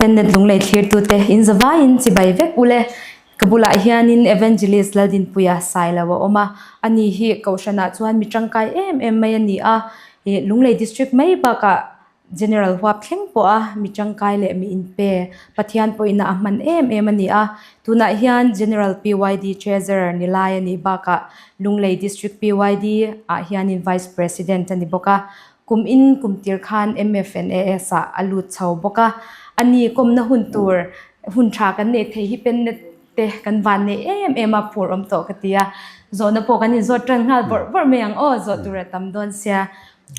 Pennet Lunglei thlirtute in zavaiin chibai vek ule. Ka bulah hianin Evangelist Laldinpuia Sailo a awm a, ani hi Kohhranah chuan mi tangkai em em mai a ni a, Lunglei District mai bakah General huap thleng pawh a mi tangkai leh mi inpe Pathian pawhina a hman em em a ni a. Tunah hian General PYD Treasurer ni lai a nih bakah Lunglei District PYD ah hianin Vice President a ni bawk a. Kum in kum tir khan MFNAS ah a lut chho bawk a. A ni kawmna hun tur hun tha kan neih theih hi pennet te kan van nei em em a phur awm tawh ka ti a. Zawhna pawh kan inzawt tan nghal bawrh bawrh mai ang aw, zawh tur a tam dawn sia.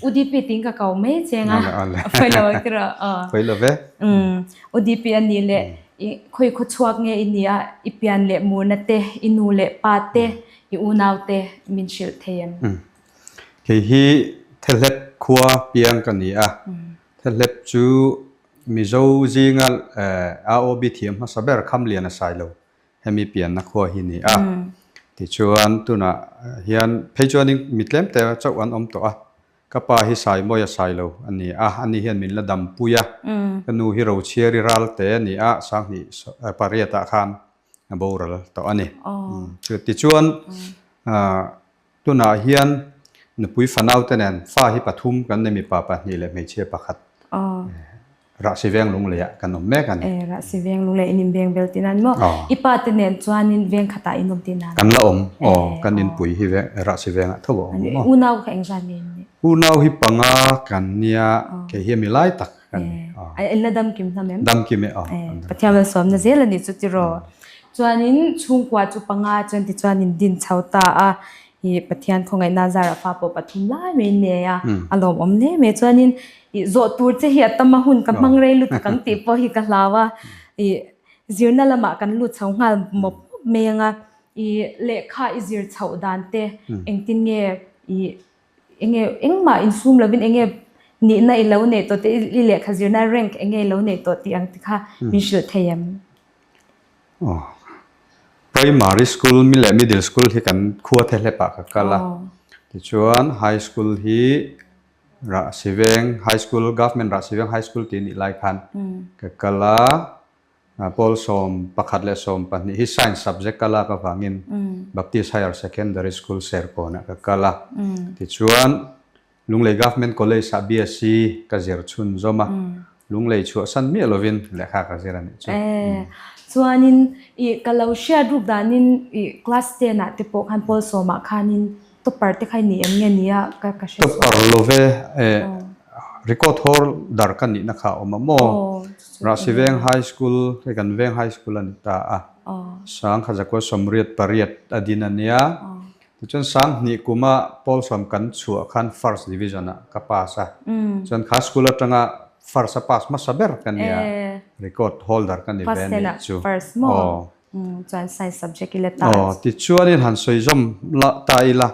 UDP tiin ka ko mai cheng a, pawi lo ang tiraw? Aw. Pawi lo ve. Umm, UDP a nih leh i khawi khaw chhuak nge i nia, i pian leh murna te, i nu leh pa te, i unau te min hrilh thei em? Umm. Kei hi Thehlep khua piang ka ni a, Thehlep chu Mizo zinga AOB thiam hmasa ber Khamlian a sai lo. Hemi pianna khua hi ni a. Tichuan tunah hian phei chuanin mi tlem te chauh an awm tawh a. Ka pa hi Saimawia sai lo a ni a, ani hian min la dampui a. Ka nu hi Rochhiari Ralte a ni a, Sanghnih pariatah khan a boral tawh a ni. Tichuan Tunah hian nupui fanaute nen fa hi pathum kan nei mipa pahnih leh hmeichhia pakhat Rahsi veng lungleiah kan awm mek a ni. Rahsi veng lunglei in inbeng bel tih nan maw? I pa te nen chuanin veng khatah in awm tih nan? Kan la awm aw, kan inpui hi Rahsi vengah tho a awm maw? Unau kha engzat nge in nih? Unau hi panga kan nia, kei hi a mi lai tak kan ni. In la damkim hlawm em? Damkim e aw. Pathian malsawmna zel a nih chu tiraw? Chuanin chhungkua chu panga chuan tichuan in din chho ta a, ih Pathian khawngaihna zarah fa pawh pathum lai mai in nei a, a lawmawm hle mai. Chuanin ih zawh tur che hi a tam a hun ka hmang rei lutuk ang tih pawh hi ka hlau a, ih zirna lamah kan lut chho nghal mawp mawp mai ang a, ih lehkha i zir chhoh dan te engtin nge ih enge engmah insum lovin enge nihna i lo neih tawh te i lehkha zirna rank enge i lo neih tawh tih ang te kha min hrilh thei em? Primary school leh middle school hi kan khua the hlepah ka kal a, tichuan high school hi Rahsiveng high school government Rahsiveng high school tih nih lai khan ka kal a, pawl 11 leh 12 hi science subject ka lak avangin Baptist Higher Secondary School Serkawnah ka kal a, tichuan Lunglei Government College ah BSc ka zir chhun zawm a, Lunglei chhuahsan miah lovin lehkha ka zir a nih chu. E, chuanin i ka lo hriat ruk danin i class ten ah te pawh khan pawl sawmah khanin topper te kha i ni em nge nia ka ka hre sual. Topper lo ve, e record holder ka nihna kha a awm a maw? Rahsiveng High School, hei kan veng High School a ni ta a, Sangkha Zakua 88 a din a nia. Tichuan Sanghnih kuma Paulsawm kan chhuah khan First Division ah ka pass a, chuan kha school atanga First a pass hmasa ber ka nia, record holder ka ni ve anih chu. Aw. Aw, tichuanin han sawi zawm la ta ila,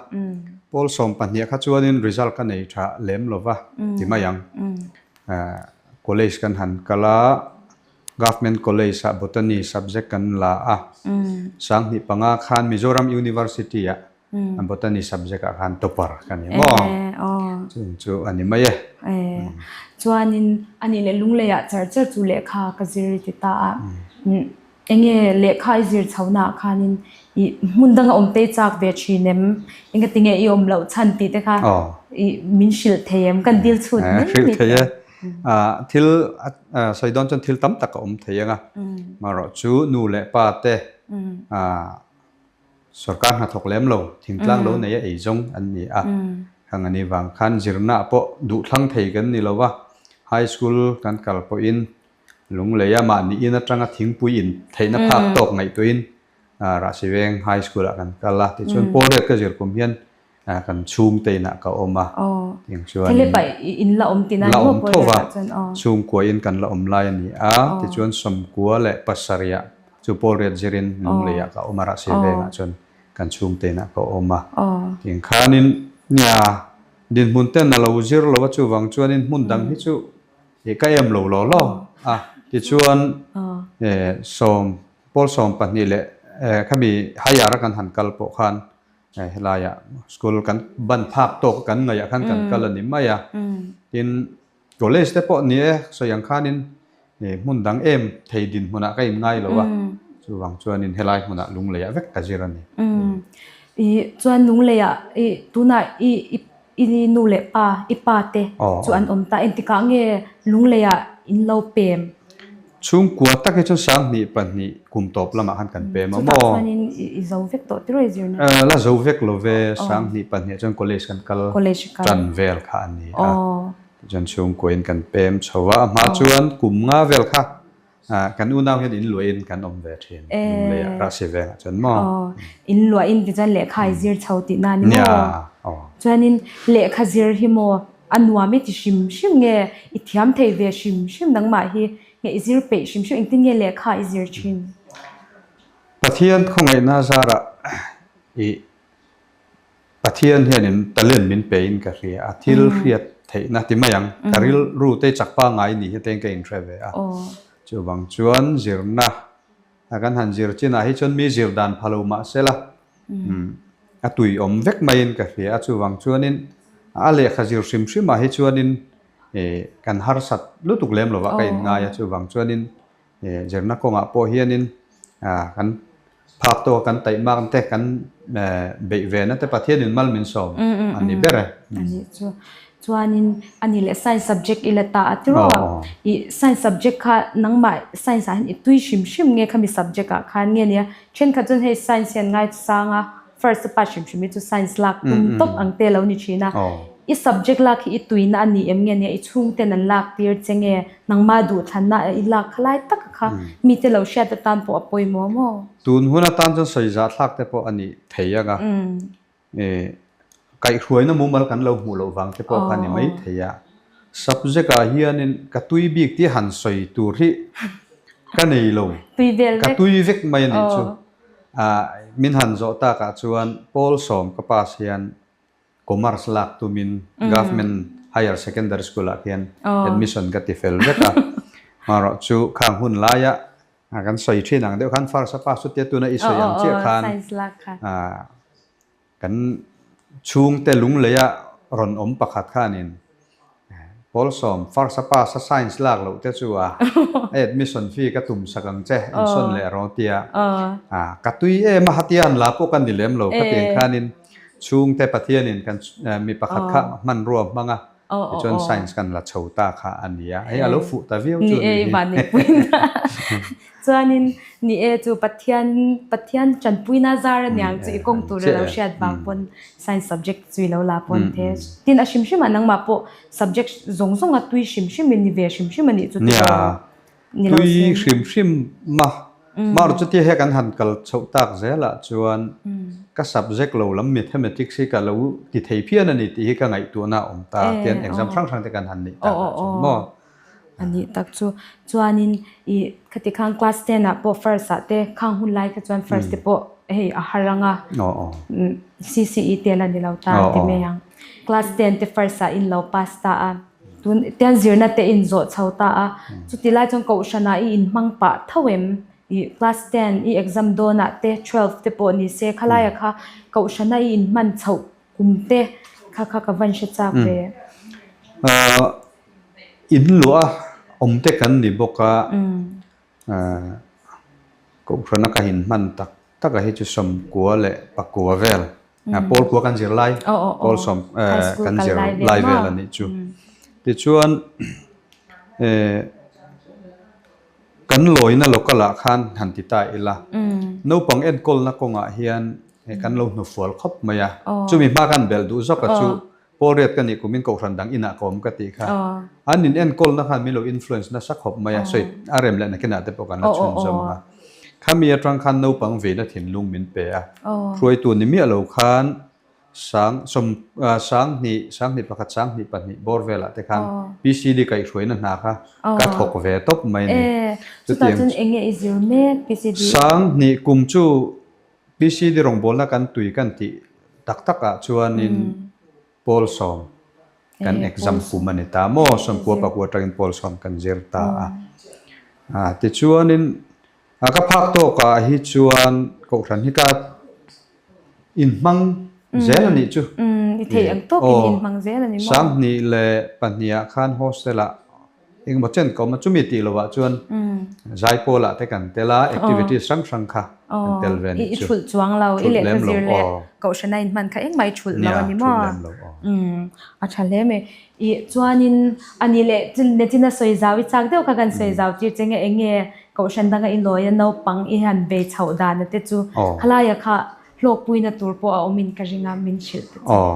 Paulsawm pahnih kha chuanin result ka nei tha lem lova ti mai ang. College kan han kal a, Government College ah Botany subject kan la a, 2005 khan Mizoram University ah Botany subject ah khan topper ka ni maw? Chung chu a ni mai e. Chuanin ani leh Lunglei ah char char chu lehkha ka zir i ti ta a, enge lehkha i zir chhohna ah khanin i hmun danga awm te i chak ve thin em? Engati nge i awm loh chhan tih te kha i min hrilh thei em? Kan dil chhut mai Hrilh thei e. Thil sawi dawn chuan thil tam tak a awm thei ang a, marawh chu nu leh pa te sorkar hnathawk lem lo, thingtlang lo nei a ei zawng an ni a, khang a ni vang khan zirna pawh duhthlang thei kan ni lo va, high school kan kal pawhin Lunglei a mahni in atanga thingpui in theihna phak tawk ngaihtuahin Rahsiveng high school ah kan kal a, tichuan Pawlriat ka zir kum hian Kan chhungte inah ka awm a, tiang chuan in la awm tho va, chhungkua in kan la awm lai a ni a, tichuan 97ah chu Pawlriat zirin Lungleiah ka awm a, Rahsi vengah chuan kan chhungte inah ka awm a, tiang khanin nia dinhmun ten a lo zir lo a, chuvang chuanin hmun dang hi chu ka em lo law law a, tichuan sawm pawl 12 leh khami higher a kan han kal pawh khan Helaiah school kan ban phak tawk kan ngaihah khan kan kal a ni mai a. Tin, college te pawh ni e, sawi ang khanin Hmun dang em thei dinhmunah ka inngai lo a, chuvang chuanin helai hmunah lungleiah vek ka zir a ni. I chuan lungleiah i tunah i i nu leh pa i pa te chu an awm ta, engtikah nge lungleiah in lo pem? Chhungkua tak hi chu 2002 kum tawp lamah khan kan pem a maw? Chutah chuanin i zo vek tawh tiraw i zirna? La zo vek lo ve, 2002 ah chuan college kan kal tan vel kha a ni a. Tichuan chhungkuain kan pem chho a, a hma chuan kum nga vel kha kan unau hian in luahin kan awm ve thin, Lungleiah Rahsi vengah chuan maw? Aw, in luahin tichuan lehkha i zir chho tihna a ni maw? Nia, aw. Chuanin lehkha zir hi maw a nuam i ti hrim hrim nge i thiam thei ve hrim hrim nangmah hi nge i zir peih hrim hrim engtin nge lehkha i zir thin? Pathian khawngaihna zarah i Pathian hianin talent min pe in ka hria a, thil hriat theihna ti mai ang, ka rilru te chak pangngai ni hi te ka inhre ve a. Chuvang chuan zirna a kan han zir chinah hi chuan mi zir dan pha lo mah sela a tui awm vek maiin ka hria a, chuvang chuanin a lehkha zir hrim hrimah hi chuanin kan harsat lutuk lem lovah ka inngai a, chuvang chuanin Zirna kawngah pawh hianin kan phak tawka kan taihmak te kan beih ve na te Pathianin mal min sawm a ni ber e. A nih chu. Chuanin a ni leh science subject i la ta a tiraw? I science subject kha nangmah science ah hian i tui hrim hrim nge khami subject ah khan nge nia? Thenkhat chuan hei science hian ngaisang a First a pa hrim hrim hi chu science lak tum tawp ang te lo ni thin a. I subject lak hi i tuina a ni em nge nia i chhungten an lak tir che nge nangmah duhthlanna a i lak kha lai tak a kha mite lo hriat atan pawh a pawimawh maw? Tun hun atan chuan sawi zah thlak te pawh a nih thei ang a. Kaihhruaina mumal kan lo hmuh loh vang te pawh kha a ni mai thei a. Subject ah hianin ka tui bik tih han sawi tur hi ka nei lo. Ka tui vek mai a nih chu. Min han zawh takah chuan Pawl sawm ka pass hian Commerce lak tumin Government Higher Secondary School ah khian admission ka ti fel vek a. Marawh chu khang hun laia kan sawi thin ang deuh khan first a pass chu tia tuna i sawi ang chiah khan Kan chhungte lungleia rawn awm pakhat khanin Pawlsawm first a pass a science lak loh te chu a admission fee ka tum sak ang che insawn leh rawh tia ka tui em a hatia an la pawh ka ni lem lo khatiang khanin chhungte Pathianin kan mi pakhat kha hmanrua hmang a tichuan science kan la chho ta kha a ni a hei a lo fuh ta viau chu a ni hi. Chuanin, ni e chu Pathian, Pathian tanpuina zar aniang chu i kawng tur a lo hriat vang pawn science subject chu i lo la pawn the. Tin, a hrim hrimah nangmah pawh subject zawng zawng a tui hrim hrim in ni ve hrim hrim a nih chu tiraw? Ni lo se. Tui hrim hrim ma, mar chutia he kan han kal chhoh tak zelah chuan ka subject lo lam mathematics hi ka lo ti thei phian a ni tih hi ka ngaihtuahna a awm ta. Tian exam hrang hrang te kan han neih takah chuan maw? A nih tak chu. Chuanin i khati khan class ten ah pawh first ah te khang hun lai kha chuan first te pawh hei a har ang a. CCE te la ni lo ta ti mai ang. Class ten te first ah in lo pass ta a. Tun tian zirna te in zawh chho ta a. Chuti lai chuan kohhran ah i inhmang pah tho em? I class ten i exam dawn ah te twelve te pawh ni se khalai ah kha kohhran a i inhman chhoh kum te kha kha ka van hre chak ve. In luah a awm te kan ni bawk a, Kohhrana ka inhman tak tak a hi chu sawmkua leh pakua vel, Pawlkua kan zir lai, Pawl sawm kan zir lai vel a nih chu. Tichuan kan lawina local ah khan han ti ta ila, naupang enkawlna kawngah hian kan lo hnufual khawp mai a, chumi hma khan belh duh zawk a chu Paul Riat ka nih kumin kohhran dang inah ka awm ka tih kha. An in enkawlna khan min lo influence nasa khawp mai a, sawi a rem leh nakinah te pawh kan la chhunzawm ang a. Khami atang khan naupang veina thinlung min pe a, hruaitu ni miah lo khan sang sawm sanghnih sanghnih pakhat sanghnih pahnih bawr velah te khan PCD kaihhruaina hna kha ka thawk ve tawp mai a ni. Chutah chuan eng nge i zir mek PCD? Sanghnih kum chu PCD rawngbawlna kan tui kan tih tak tak ah chuanin pawl sawm kan exam kum a ni ta maw? Sawmkua pakua atangin pawl sawm kan zir ta a. Tichuanin ka phak tawk ah hi chuan kohhran hi ka inhmang zel a nih chu. I theih ang tawkin inhmang zel a ni maw? 2002 ah khan hostel ah. Engemaw chen ka awm a, chumi tih lovah chuan Zaipawlah te kan tel a, activities hrang hrang kha kan tel ve nih chu. I thulh chuang lo, i lehkha zir leh kohhrana inhman kha engmah i thulh lo a ni maw? Nia, thulh lem lo aw. A tha hle mai. I chuanin a ni leh Netina sawi zau i chak deuh kha kan sawi zau tir che nge eng nge kohhran danga i lawi a naupang i han bei chhoh dana te chu khalaia kha hlawkpuina tur pawh a awmin ka ring a min hrilh te chu. Aw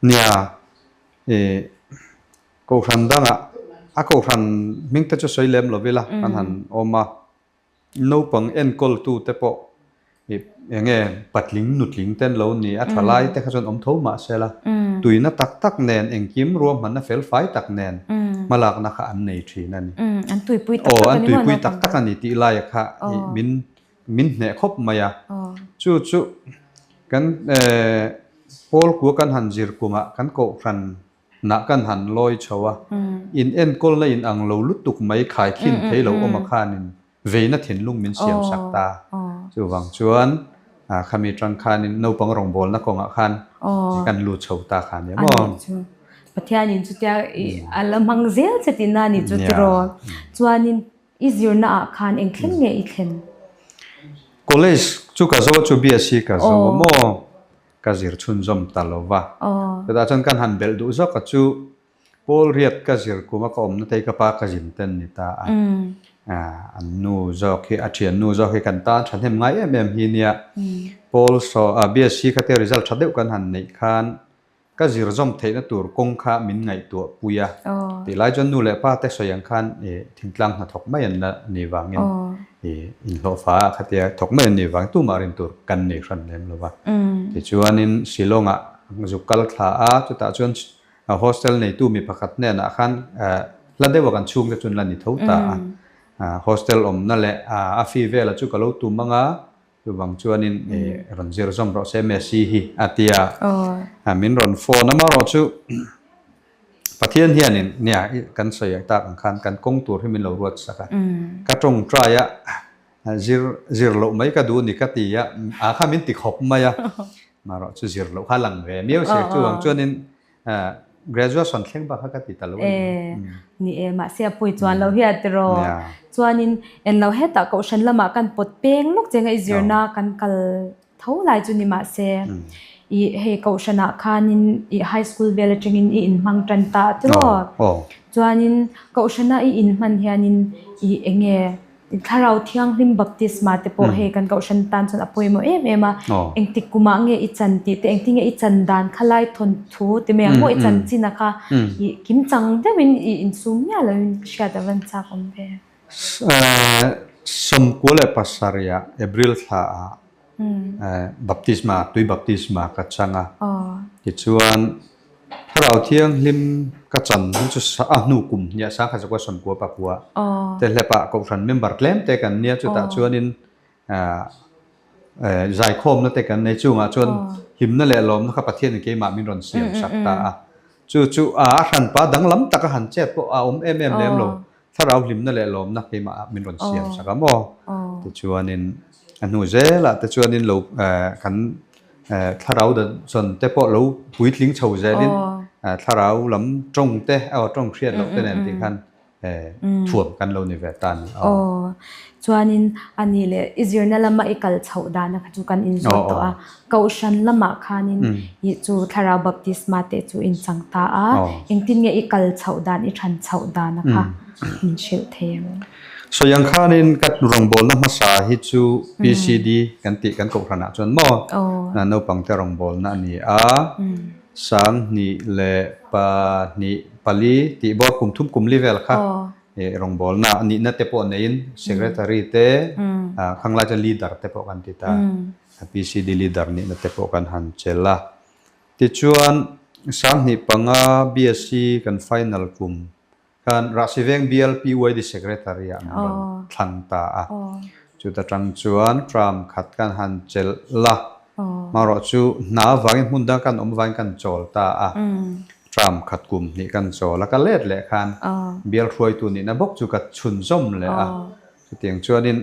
nia i kohhran dangah a kohhran hming te chu sawi lem lo ila kan han awm a. Naupang enkawltu te pawh i eng nge patling nutling te an lo ni a, tha lai te kha chuan awm tho mah se la, tuina tak tak nen engkim ruahmanna fel fai tak nen hmalakna kha an nei thin a ni. An tuipui tak tak a ni maw naupang te? Aw, an tuipui tak tak a ni tih laia kha i min min hneh khawp mai a. Chu chu kan pawl kua kan han zir kumah kan kohhran Nah kan han lawi chho a, in enkawlna in ang lo lutuk mai khaikhin thei lo awm a khanin veina thinlung min siam sak ta. Chuvang chuan khami tang khanin naupang rawngbawlna kawngah khan kan lut chho ta kha nia maw? A nih chu. Pathianin chutia a la hmang zel che tihna a nih chu tiraw? Chuanin i zirna ah khan eng thleng nge i thlen? College chu ka zo a chu BSc ka zo a maw? Ka zir chhunzawm ta lo va. Chutah chuan kan han belh duh zawk a chu Paul Riat ka zir kum a ka awmna te hi ka pa ka zin ten ni ta a. An nu zawk hi a thian nu zawk hi kan tan thahnem ngai em em hi nia. Paul saw BSc kha te result tha deuh kan han neih khan ka zir zawm theihna tur kawng kha min ngaihtuah pui a. Tih lai chuan nu leh pa te sawi ang khan thingtlang hnathawk mai an la ni vangin I inhlawhfa ah khatia thawk mai an nih vang tumah rin tur kan nei hran lem lo va. Tichuanin Shillong-ah zuk kal thla a, chutah chuan hostel neitu mi pakhat hnenah khan hla deuha kan chhungte chuan la ni tho ta a. Hostel awmna leh a fee vela chu ka lo tum ang a, chuvang chuanin rawn zir zawm rawh se MSc hi a ti a. Min rawn phone a, amaherawhchu Pathian hianin nia kan sawi tak ang khan kan kawng tur hi min lo ruat sak a. Ka tawngtai a, zir zir loh mai ka duh ni ka ti a, a kha min ti khawp mai a. Marawh chu zir loh kha lang ve miau si chuvang chuanin graduation thleng bak kha ka ti ta lo a ni. E, ni e, mahse a pawi chuan lo hi a tiraw. Chuanin enlo hetah kohhran lamah kan pawt peng lawk cheng a i zirna kan kal Tho lai chu ni mahse i hei kohhranah khanin i high school vel atangin i inhmang tan ta a tiraw? Chuanin kohhrana i inhman hianin i enge thlarau thianghlim baptisma te pawh hei kan kohhran tan chuan a pawimawh em em a, engtik kumah nge i chan tih te engtin nge i chan dan kha lai thawnthu ti mai ang maw i chanchin a kha i kimchang deuhin i insum miah loin hriat a van chak awm ve. 97 April thla ah baptisma, tui baptisma ka chang a. Tichuan Thlarau Thianghlim ka chan hi chu a hnu kum hniah 1999 te hlepah Kohhran member tlem te kan nia chutah chuanin zaikhawmna te kan nei chungah chuan hlimna leh lawmna kha Pathianin keimah min rawn siam sak ta a. Chu chu a hranpa danglam taka han chet pawh a awm em em lem lo. Thlarau hlimna leh lawmna keimah ah min rawn siam sak a maw? Tichuanin a hnu zelah te chuanin lo kan thlarau zawn te pawh lo puitling chho zelin thlarau lam tawng te aw tawng hriat loh te nen tih khan thuam kan lo ni ve ta a ni. Aw chuanin a nih leh i zirna lama i kal chhoh dana kha chu kan inzawt tawh a, Kohhran lamah khanin i chu thlarau baptisma te chu in chang ta a, engtin nge i kal chhoh dan, i than chhoh dan a kha min hrilh thei ang? Sawi ang khanin ka rawngbawlna hmasa hi chu PCD kan tih kan kohhranah chuan maw naupangte rawngbawlna a ni a, 2024 tih bawr kum thum kum li vel kha rawngbawlna nihna te pawh neiin secretary te khanglai chuan leader te pawh kan ti ta. PCD leader nihna te pawh kan han chelh a. Tichuan, 2005 BSc kan final kum khan Rahsiveng Bial PYD Secretary ah min rawn thlang ta a. Chuta tang chuan term khat kan han chelh la. Hmarawh chu hna avangin hmun dang kan awm avangin kan chawl ta a. Term khat kum hnih kan chawl a. Ka let leh khan bial hruaitu nihna bawk chu ka chhunzawm leh a. Chutiang chuanin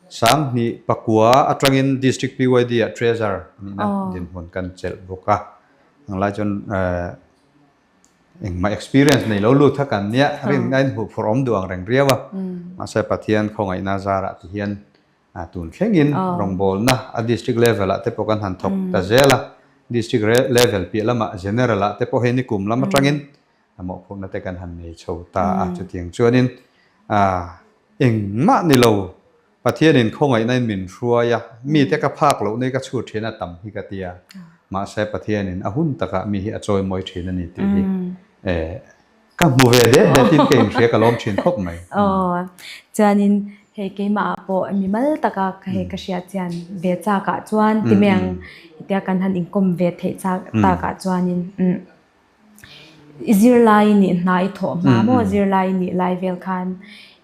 2009 atangin District PYD ah Treasurer nihna dinhmun kan chelh bawk a. Ang lai chuan Engmah experience nei lo lut kha kan nia, rin a inhmuh phurh awm duh ang reng riau a. Mahse Pathian khawngaihna zarah ti hian tun thlengin rawngbawlna a district level ah te pawh kan han thawk ta zel a. District level piah lamah general ah te pawh hei nikum lam atangin a mawhphurhna te kan han nei chho ta a. Chutiang chuanin engmah ni lo Pathianin khawngaihna in min hruai a, mite ka phak loh nei ka chhut thin a tam hi ka ti a, mahse Pathianin a hun takah mi hi a chawimawi thin a ni tih hi ka hmu ve det det in ka inhria ka lawm thin khawp mai. Aw, chuanin hei keimah ah pawh mimal taka hei ka hriat chian ve chak ah chuan ti mai ang hetia kan han inkawm ve theih chak tak ah chuanin umm. I zirlai i nih hna i thawh hma maw zirlai i nih lai vel khan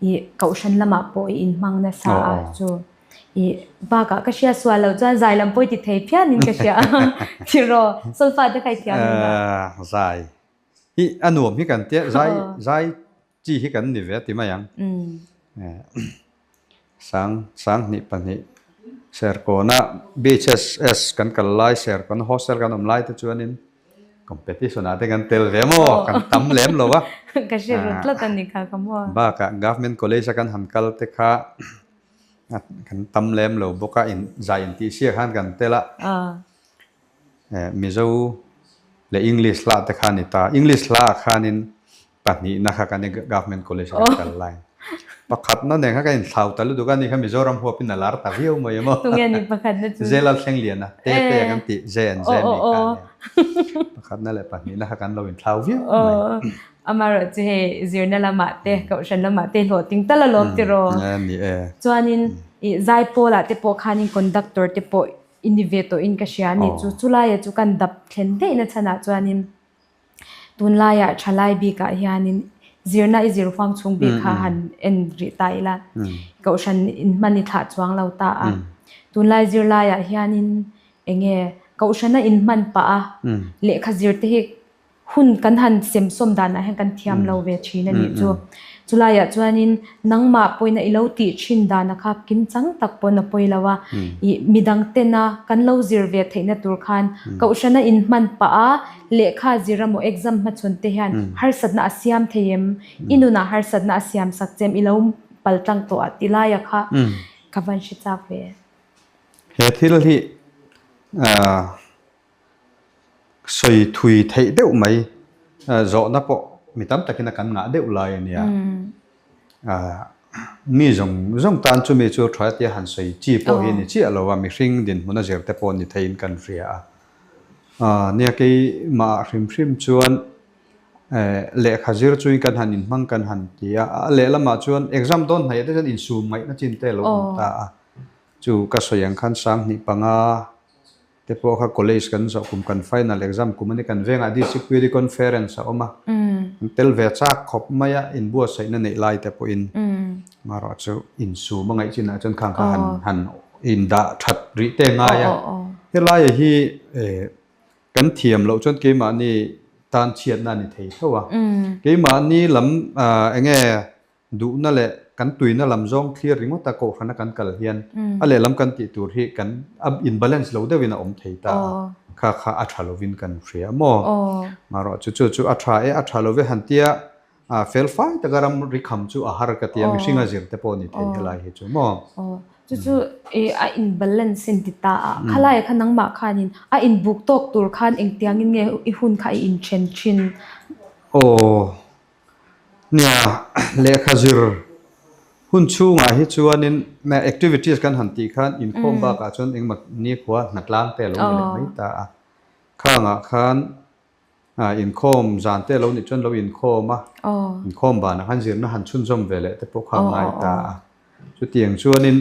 i kohhran lamah pawh i inhmang nasa a chu i bakah ka hria sual loh chuan zai lam pawh i ti thei phian in ka hria a tiraw solfa te kha i thiam em a? Zai hi a nuam hi kan tia zai zai chi hi kan ni ve a ti mai ang. Sang 2002 Serkawna BHSS kan kal lai Serkawna hostel kan awm lai te chuanin competition ah te kan tel ve maw kan tam lem lo a. Ka hre ru tlat a ni kha ka maw. Bakah Government College a kan han kal te kha kan tam lem lo bawk a in zai intihsiak khan kan tel a. Mizo leh English hla te kha a ni ta. English hla ah khanin Pahnihna kha kan i Government College ah kan kal lai. Pakhatna nen kha kan inthlau ta lutuk a, ni kha Mizoram huapin a lar ta viau mai emaw. Tunge ni pakhatna chu? Zelal Thlengliana, te te a kan tih, J and J mi kha a nia. Pakhatna leh pahnihna kha kan lo inthlau viau mai. Amaherawh chu hei zirna lamah te, kohhran lamah te hlawhtling tal alawm tiraw? Ni e. Chuanin i Zaipawlah te pawh khanin conductor te pawh i ni ve tawhin ka hria a ni. Chu chulaia chu kan dap thlen daihna chhanah chuanin Tunlaiah thalai bikah hianin zirna i zir huam chhung bik kha han en rih ta ila, kohhran inhman i thlah chuang lo ta a. Tunlai zirlaiah hianin eng nge kohhrana inhman pah a, lehkha zir te hi hun kan han semsawm danah hian kan thiam lo ve thin a nih chu. Chulaiah chuanin nangmah pawhin a i lo tih thin dana kha kimchang tak pawn a pawi lo a, ih midang tena kan lo zir ve theihna tur khan kohhrana inhman pah a, lehkha zir emaw exam hmachhawn te hian harsatna a siam thei em? I nunah harsatna a siam sak che em? I lo pal tlang tawh a ti laia kha ka van hre chak ve. He thil hi Sawi thui theih deuh mai, zawhna pawh mi tam takin a kan ngah deuh lai a nia. Mi zawng zawng tan chumi chu tha tia han sawi chi pawh hi ni chiah lo a, mihring dinhmun a zir te pawh ni theiin kan hria a. Nia keimah hrim hrim chuan lehkha zir chuin kan han inhmang kan han ti a, a lehlamah chuan exam dawn hnaih te chuan insum ngaihna chin te a lo awm ta a. Chu ka sawi ang khan 2005 Te pawh kha college kan zawh kum kan final exam kum a ni kan vengah district query conference a awm a, kan tel ve chak khawp mai a inbuatsaihna neih lai te pawhin marawh chu insum a ngaih chinah chuan khang kha han han indah that rih te ngai a, helai hi kan thiam loh chuan keimahni tan chhiatna a ni thei tho a, keimahni lam eng nge Duhna leh kan tuina lam zawng thlir ringawt a kohhrana kan kal hian a lehlam kan tih tur hi kan a in balance lo deuhin a awm thei ta a, kha kha a tha lovin kan hria maw? Marawh chu chu chu a tha e, a tha lo ve han tia fel fai taka ram ri kham chu a har ka tia mihring a zir te pawh ni thei helai hi chu maw? Chu chu a in balance in ti ta a, khalai kha nangmah khanin a in buk tawk tur khan engtiangin nge i hun kha i inthen thin? Aw. Nia, lehkha zir hun chhungah hi chuanin activities kan han tih khan inkhawm bakah chuan engmah nikhua hnatlang te a lo ni leh mai ta a. Khangah khan inkhawm zan te a lo nih chuan lo inkhawm a, inkhawm banah khan zirna han chhunzawm ve leh te pawh kha a ngai ta a. Chutiang chuanin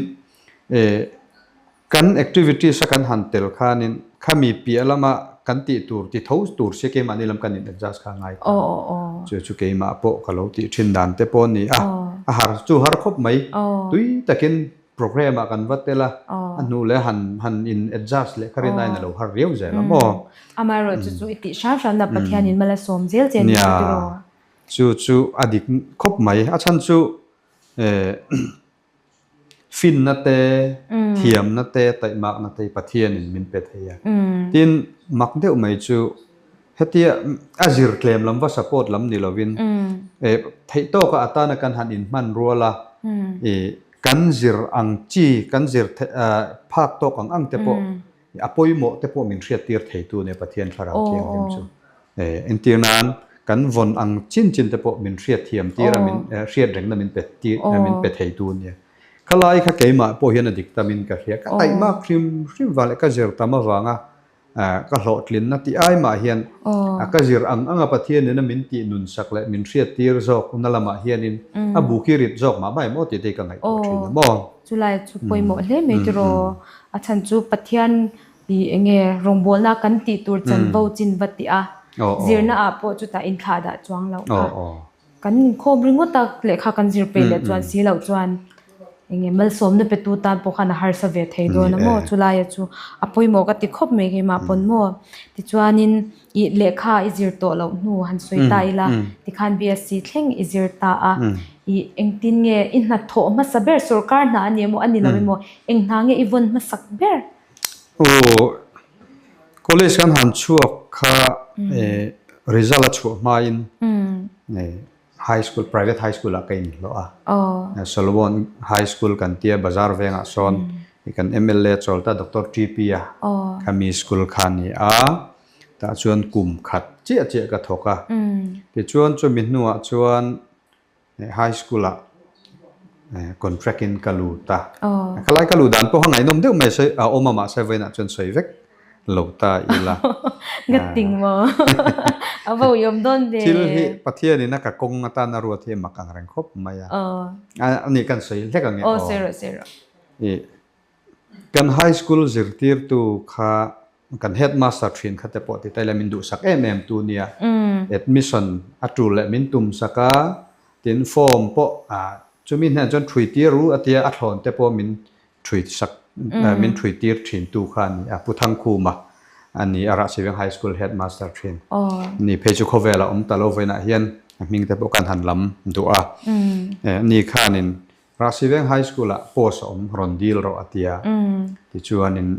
Kan activities a kan han tel khanin khami piah lama kan tih tur ti tho tur sia keimahni lam kan in adjust kha a ngai ta. Chu chu keimah pawh ka lo tih thin dan te pawh a ni a, a har chu har khawp mai. Tui takin program ah kan va tel a, a hnu leh han han in adjust leh kha rin aiin a lo har riau zel a maw. Amaherawh chu chu i tih hram hram na Pathianin mal a sawm zel che a ni tiraw? Nia, chu chu a dik khawp mai. A chhan chu eh. Finna te, thiamna te, taihmakna te hi Pathianin min pe thei a. Tin, mak deuh mai chu Hetia a zir tlem lam va support lam ni lovin theih tawka atana kan han inhman rual a, kan zir ang chi, kan zir phak tawk ang ang te pawh a pawimawh te pawh min hriattir theitu nia Pathian Thlarau Thianghlim chu. Entir nan kan vawn ang chin chin te pawh min hriatthiam tir a, min hriat rengna min pe tir min pe theitu nia. Khalai kha keimah pawh hian a dik tamin ka hria. Ka taihmak hrim hrim vang leh ka zir tam avanga Ka hlawhtlinna tih ai mah hian ka zir ang anga Pathian nena min tih nun sak leh min hriat tir zawk na lamah hianin a bu khi rit zawk mah mah em aw tih te hi ka ngaihtuah thin a maw? Chulai chu pawimawh hle mai tiraw? A chhan chu Pathian i enge rawngbawlna kan tih tur chanvo chin va tih a, zirna ah pawh chutah inthlah dah chuang loh kha. Kan inkhawm ringawt a, lehkha kan zir peih leh chuan si loh chuan enge malsawmna pe tu tan pawh khan a harsa ve thei dawn a maw? Chulaia chu a pawimawh ka ti khawp mai keimah pawn maw? Tichuanin ih lehkha i zir tawh loh hnu han sawi ta ila tikhan BSc thleng i zir ta a, ih engtin nge i hnathawh hmasa ber sorkar hna a ni emaw a ni lo emaw eng hna nge i vawn hmasak ber? Aw, college kan han chhuak kha result a chhuah hmain high school, private high school ah ka inhlawh a. Solomon High School kan tia bazar vengah sawn kan mla chawl ta Doctor TP a khami school kha a ni a, tah chuan kum khat chiah chiah ka thawk a. Tichuan chumi hnuah chuan High school ah contract in ka lut a, khalai ka luh dan pawh kha ngaihnawm deuh mai sawi a awm a mahse vawiinah chuan sawi vek lo ta ila. Ka ting maw? A va uiawm dawn ve. Thil hi Pathianin a ka kawng atana ruat hi a mak ang reng khawp mai a. A ni kan sawi hlek ang e aw. Aw sawi rawh sawi rawh. Kan high school zirtirtu kha Kan headmaster thin kha te pawh ti ta ila min duhsak em em tu nia. Admission a tul leh min tumsak a, tin form pawh chumi hnenah chuan thui tir ru a tia a thlawn te pawh min thui sak min thui tir thin tu kha a ni a, Pu Thangkhuma a ni a, Rahsiveng High School headmaster thin. Ni phei chu khawvel a awm ta lo vawiinah hian a hming te pawh kan han lam duh a. Ni khanin Rahsiveng High School ah post a awm rawn dil rawh a tia, tichuanin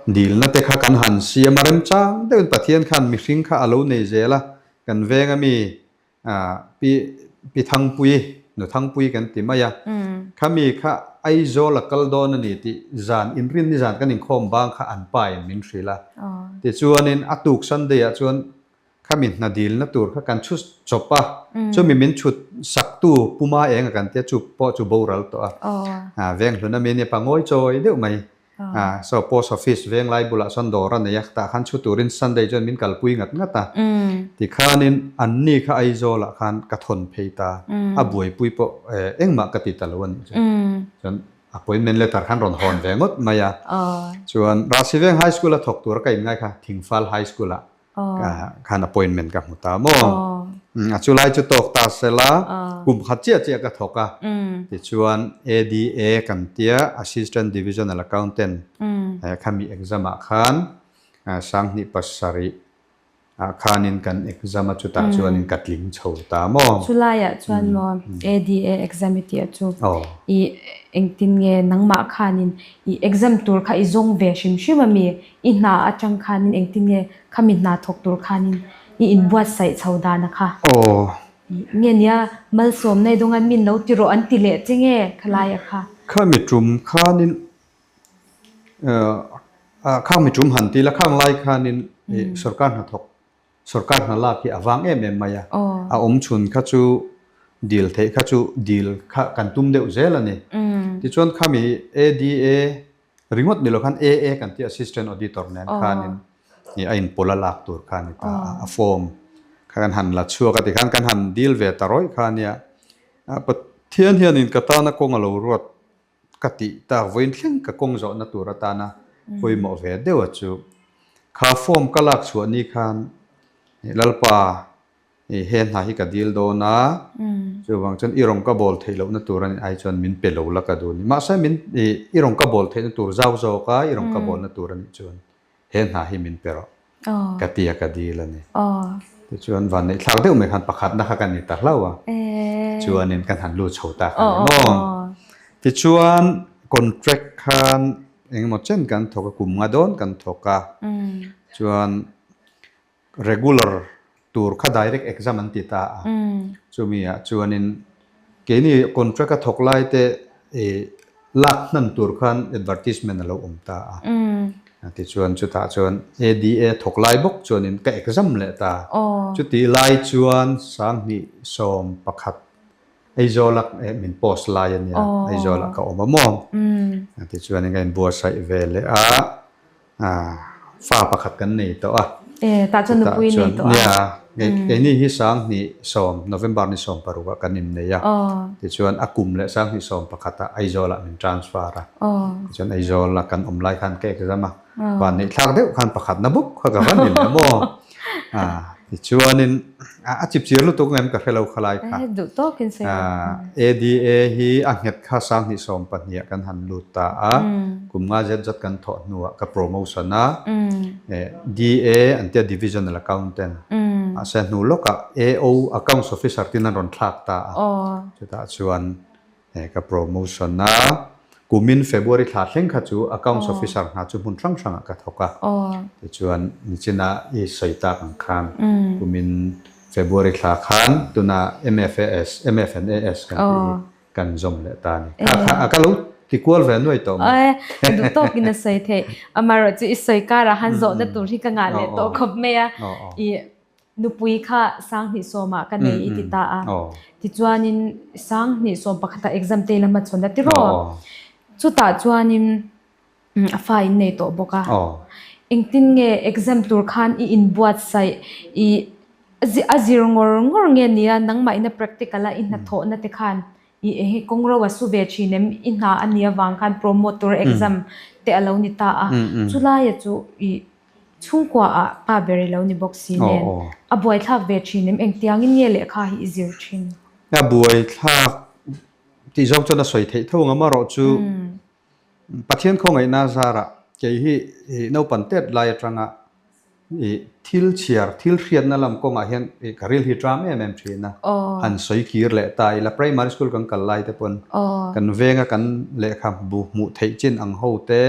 Dilna te kha kan han siam a remchang deuhin Pathian khan mihring kha a lo nei zel a, kan veng ami Pi Pi Thangpui, Nu Thangpui kan ti mai a, khami kha Aizawl a kal dawn a ni tih zan inrin ni zan kan inkhawm bang kha an pa in min hrilh a, tichuanin a tuk Sunday ah chuan Khami hna dilna tur kha kan chhut chawp a, chumi min chhut saktu Puma eng a kan tia chu pawh chu boral tawh a, veng hlun ami ania pangawi chawi deuh mai. So post office veng lai bulah sawn dawr a nei a, tah khan chhut turin Sunday chuan min kalpui ngat ngat a, tikhanin anni kha Aizawlah khan ka thawn phei ta, a buaipui pawh engmah ka ti ta lo a nih chu. Chuan appointment letter khan rawn hawn ve ngawt mai a, chuan Rahsiveng High School a thawk tur a ka inngai kha Thingfal High School ah khan appointment ka hmu ta maw? A chu lai chu tawk ta sela kum khat chiah chiah ka thawk a, tichuan ADA kan tia Assistant Divisional Accountant khami exam ah khan 2007 ah khanin kan exam a chutah chuanin ka tling chho ta maw? Chulaiah chuan maw ADA exam i tih chu i engtin nge nangmah khanin i exam tur kha i zawng ve hrim hrim ami? I hna atang khanin engtin nge khami hna thawk tur khanin i inbuatsaih chho dana kha? Aw. Nge nia malsawmna i dawngan min lo ti rawh an ti leh che nge khalaia kha? Khami tum khanin khang mi tum han ti la khang lai khanin sorkar hnathawk sorkar hna lak hi a vang em em mai a, a awm chhun kha chu dil theih kha chu dil kha kan tum deuh zel a ni. Tichuan khami ADA Ringawt ni lo khan AA kan tih Assistant Auditor nen khanin a inpawlh a lak tur kha a ni ta a, a form kha kan han la chhuak a tikhan kan han deal ve ta rawih kha a nia. Pathian hianin ka tana kawng a lo ruat ka tih tak vawiin thleng ka kawng zawhna tur atana pawimawh ve deuh a chu kha form ka lak chhuah ni khan Lalpa I he hna hi ka dil dawn a, chuvang chuan i rawn ka bawl theih lohna tur a nih ai chuan min pe lo la ka duh a ni. Mahse min i i rawn ka bawl theihna tur zau zawk a, i rawn ka bawlna tur a nih chuan he hna hi min pe rawh ka ti a ka dil a ni. Tichuan vanneih thlak deuh mai khan pakhatna kha ka ni ta hlauh a, chuanin kan han lut chho ta kha a ni maw. Tichuan contract khan. engemaw chen kan thawk a, kum nga dawn kan thawk a. Chuan regular tur kha direct exam an ti ta a. Chumi ah chuanin keini contract a thawk lai te lak hnan tur khan advertisement a lo awm ta a. Tichuan chutah chuan ADA thawk lai bawk chuanin ka exam leh ta. Chuti lai chuan 2011 Aizawl a min post lai a nia, Aizawl ah ka awm a maw? Tichuan ka inbuatsaih ve leh a, fa pakhat kan nei tawh a. E, tah chuan nupui nei tawh a. Nia, keini hi 2010, November ni 16 ah kan innei a. Tichuan a kum leh 2011 ah Aizawl ah min transfer a. Tichuan Aizawl a kan awm lai khan ka exam a, van neih thlak deuh khan pakhatna bawk kha ka va ni leh maw? Tichuanin a chipchir lutuk ngem ka hre lo khalai kha. Duh tawkin sawi rawh. ADA hi a nghet kha 2012 ah kan han lut ta a, kum nga zet zet kan thawh hnuah ka promotion a, DA an tia Divisional Accountant, mahse hnu lawkah AO Accounts Officer tin an rawn thlak ta a, chutah chuan He ka promotion a kumin February thla thleng kha chu accounts officer hna chu hmun hrang hrangah ka thawk a. Tichuan nichina i sawi tak ang khan kumin February thla khan tuna MFAS, MFNAS kan tih hi kan zawm leh ta a ni. Kha kha a ka lo ti kual ve nuai tawh mai. Ka duh tawkin a sawi theih. Amaherawhchu i sawi karah han zawhna tur hi ka ngah leh tawh khawp mai a. I Nupui kha 2010 ah ka nei i ti ta a. Tichuanin 2011 ah exam te ila hmachhawn a tiraw? Chutah chuanin a fa in nei tawh bawk a. Engtin nge exam tur khan i inbuatsaih i a zir ngawr ngawr nge nia nangmah ina practical a i hnathawhna te khan i eng hi kawng ro a su ve thin em? I hna a nih avang khan promote tur exam te a lo ni ta a. Chulaia chu i Chhungkua ah pa ber i lo ni bawk si nen a buaithlak ve thin em? Engtiangin nge lehkha hi i zir thin? A buaithlak tih zawng chuan a sawi theih tho ang amarawh chu Pathian khawngaihna zarah kei hi naupan tet lai atanga thil chhiar, thil hriatna lam kawngah hian ka ril hi ṭam em em thin a, han sawi kir leh ta ila primary school kan kal lai te pawn kan venga kan lehkha bu hmuh theih chin ang ho te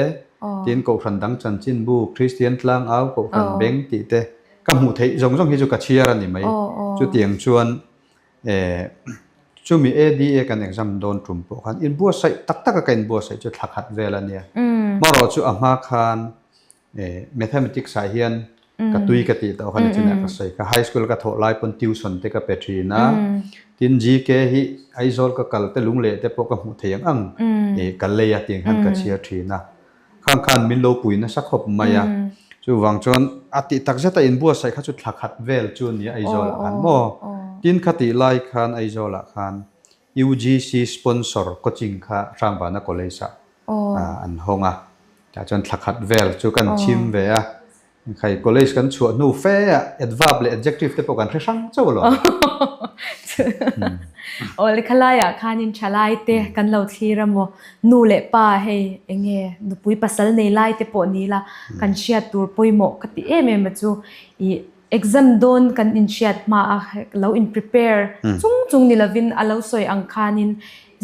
Tin, Kohhran dang chanchinbu, Kristian Tlangau, Kohhran Beng tih te ka hmuh theih zawng zawng hi chu ka chhiar a ni mai. Chutiang chuan chumi ADA kan exam dawn tum pawh khan inbuatsaih tak taka ka inbuatsaih chu thla khat vel a nia. Hmarawh chu a hma khan Mathematics ah hian ka tui ka tih tawh kha ni chinah ka sawi kha. High school ka thawh lai pawn tuition te ka pe thin a. Tin GK hi Aizawl ka kal te Lungleh te pawh ka hmuh thei ang ang ka lei a tiang khan ka chhiar thin a. Khang khan min lo pui nasa khawp mai a. Chuvang chuan a tih tak zeta inbuatsaih kha chu thla khat vel chu a ni a Aizawl ah khan maw. Tin kha tih lai khan Aizawl ah khan UGC sponsor coaching kha Hrangbana College ah an hawng a. Tah chuan thla khat vel chu kan chhim ve a. Khai college kan chhuah hnu fe a adverb leh adjective te pawh kan hre hrang chauh alawm. Aw lekha laiah khanin thalai te kan lo thlir a maw? Nu leh pa hei eng nge nupui pasal nei lai te pawh ni la kan hriat tur pawimawh ka ti em em a chu i exam dawn kan inhriat hma a lo in prepare chung chung ni lovin a lo sawi ang khanin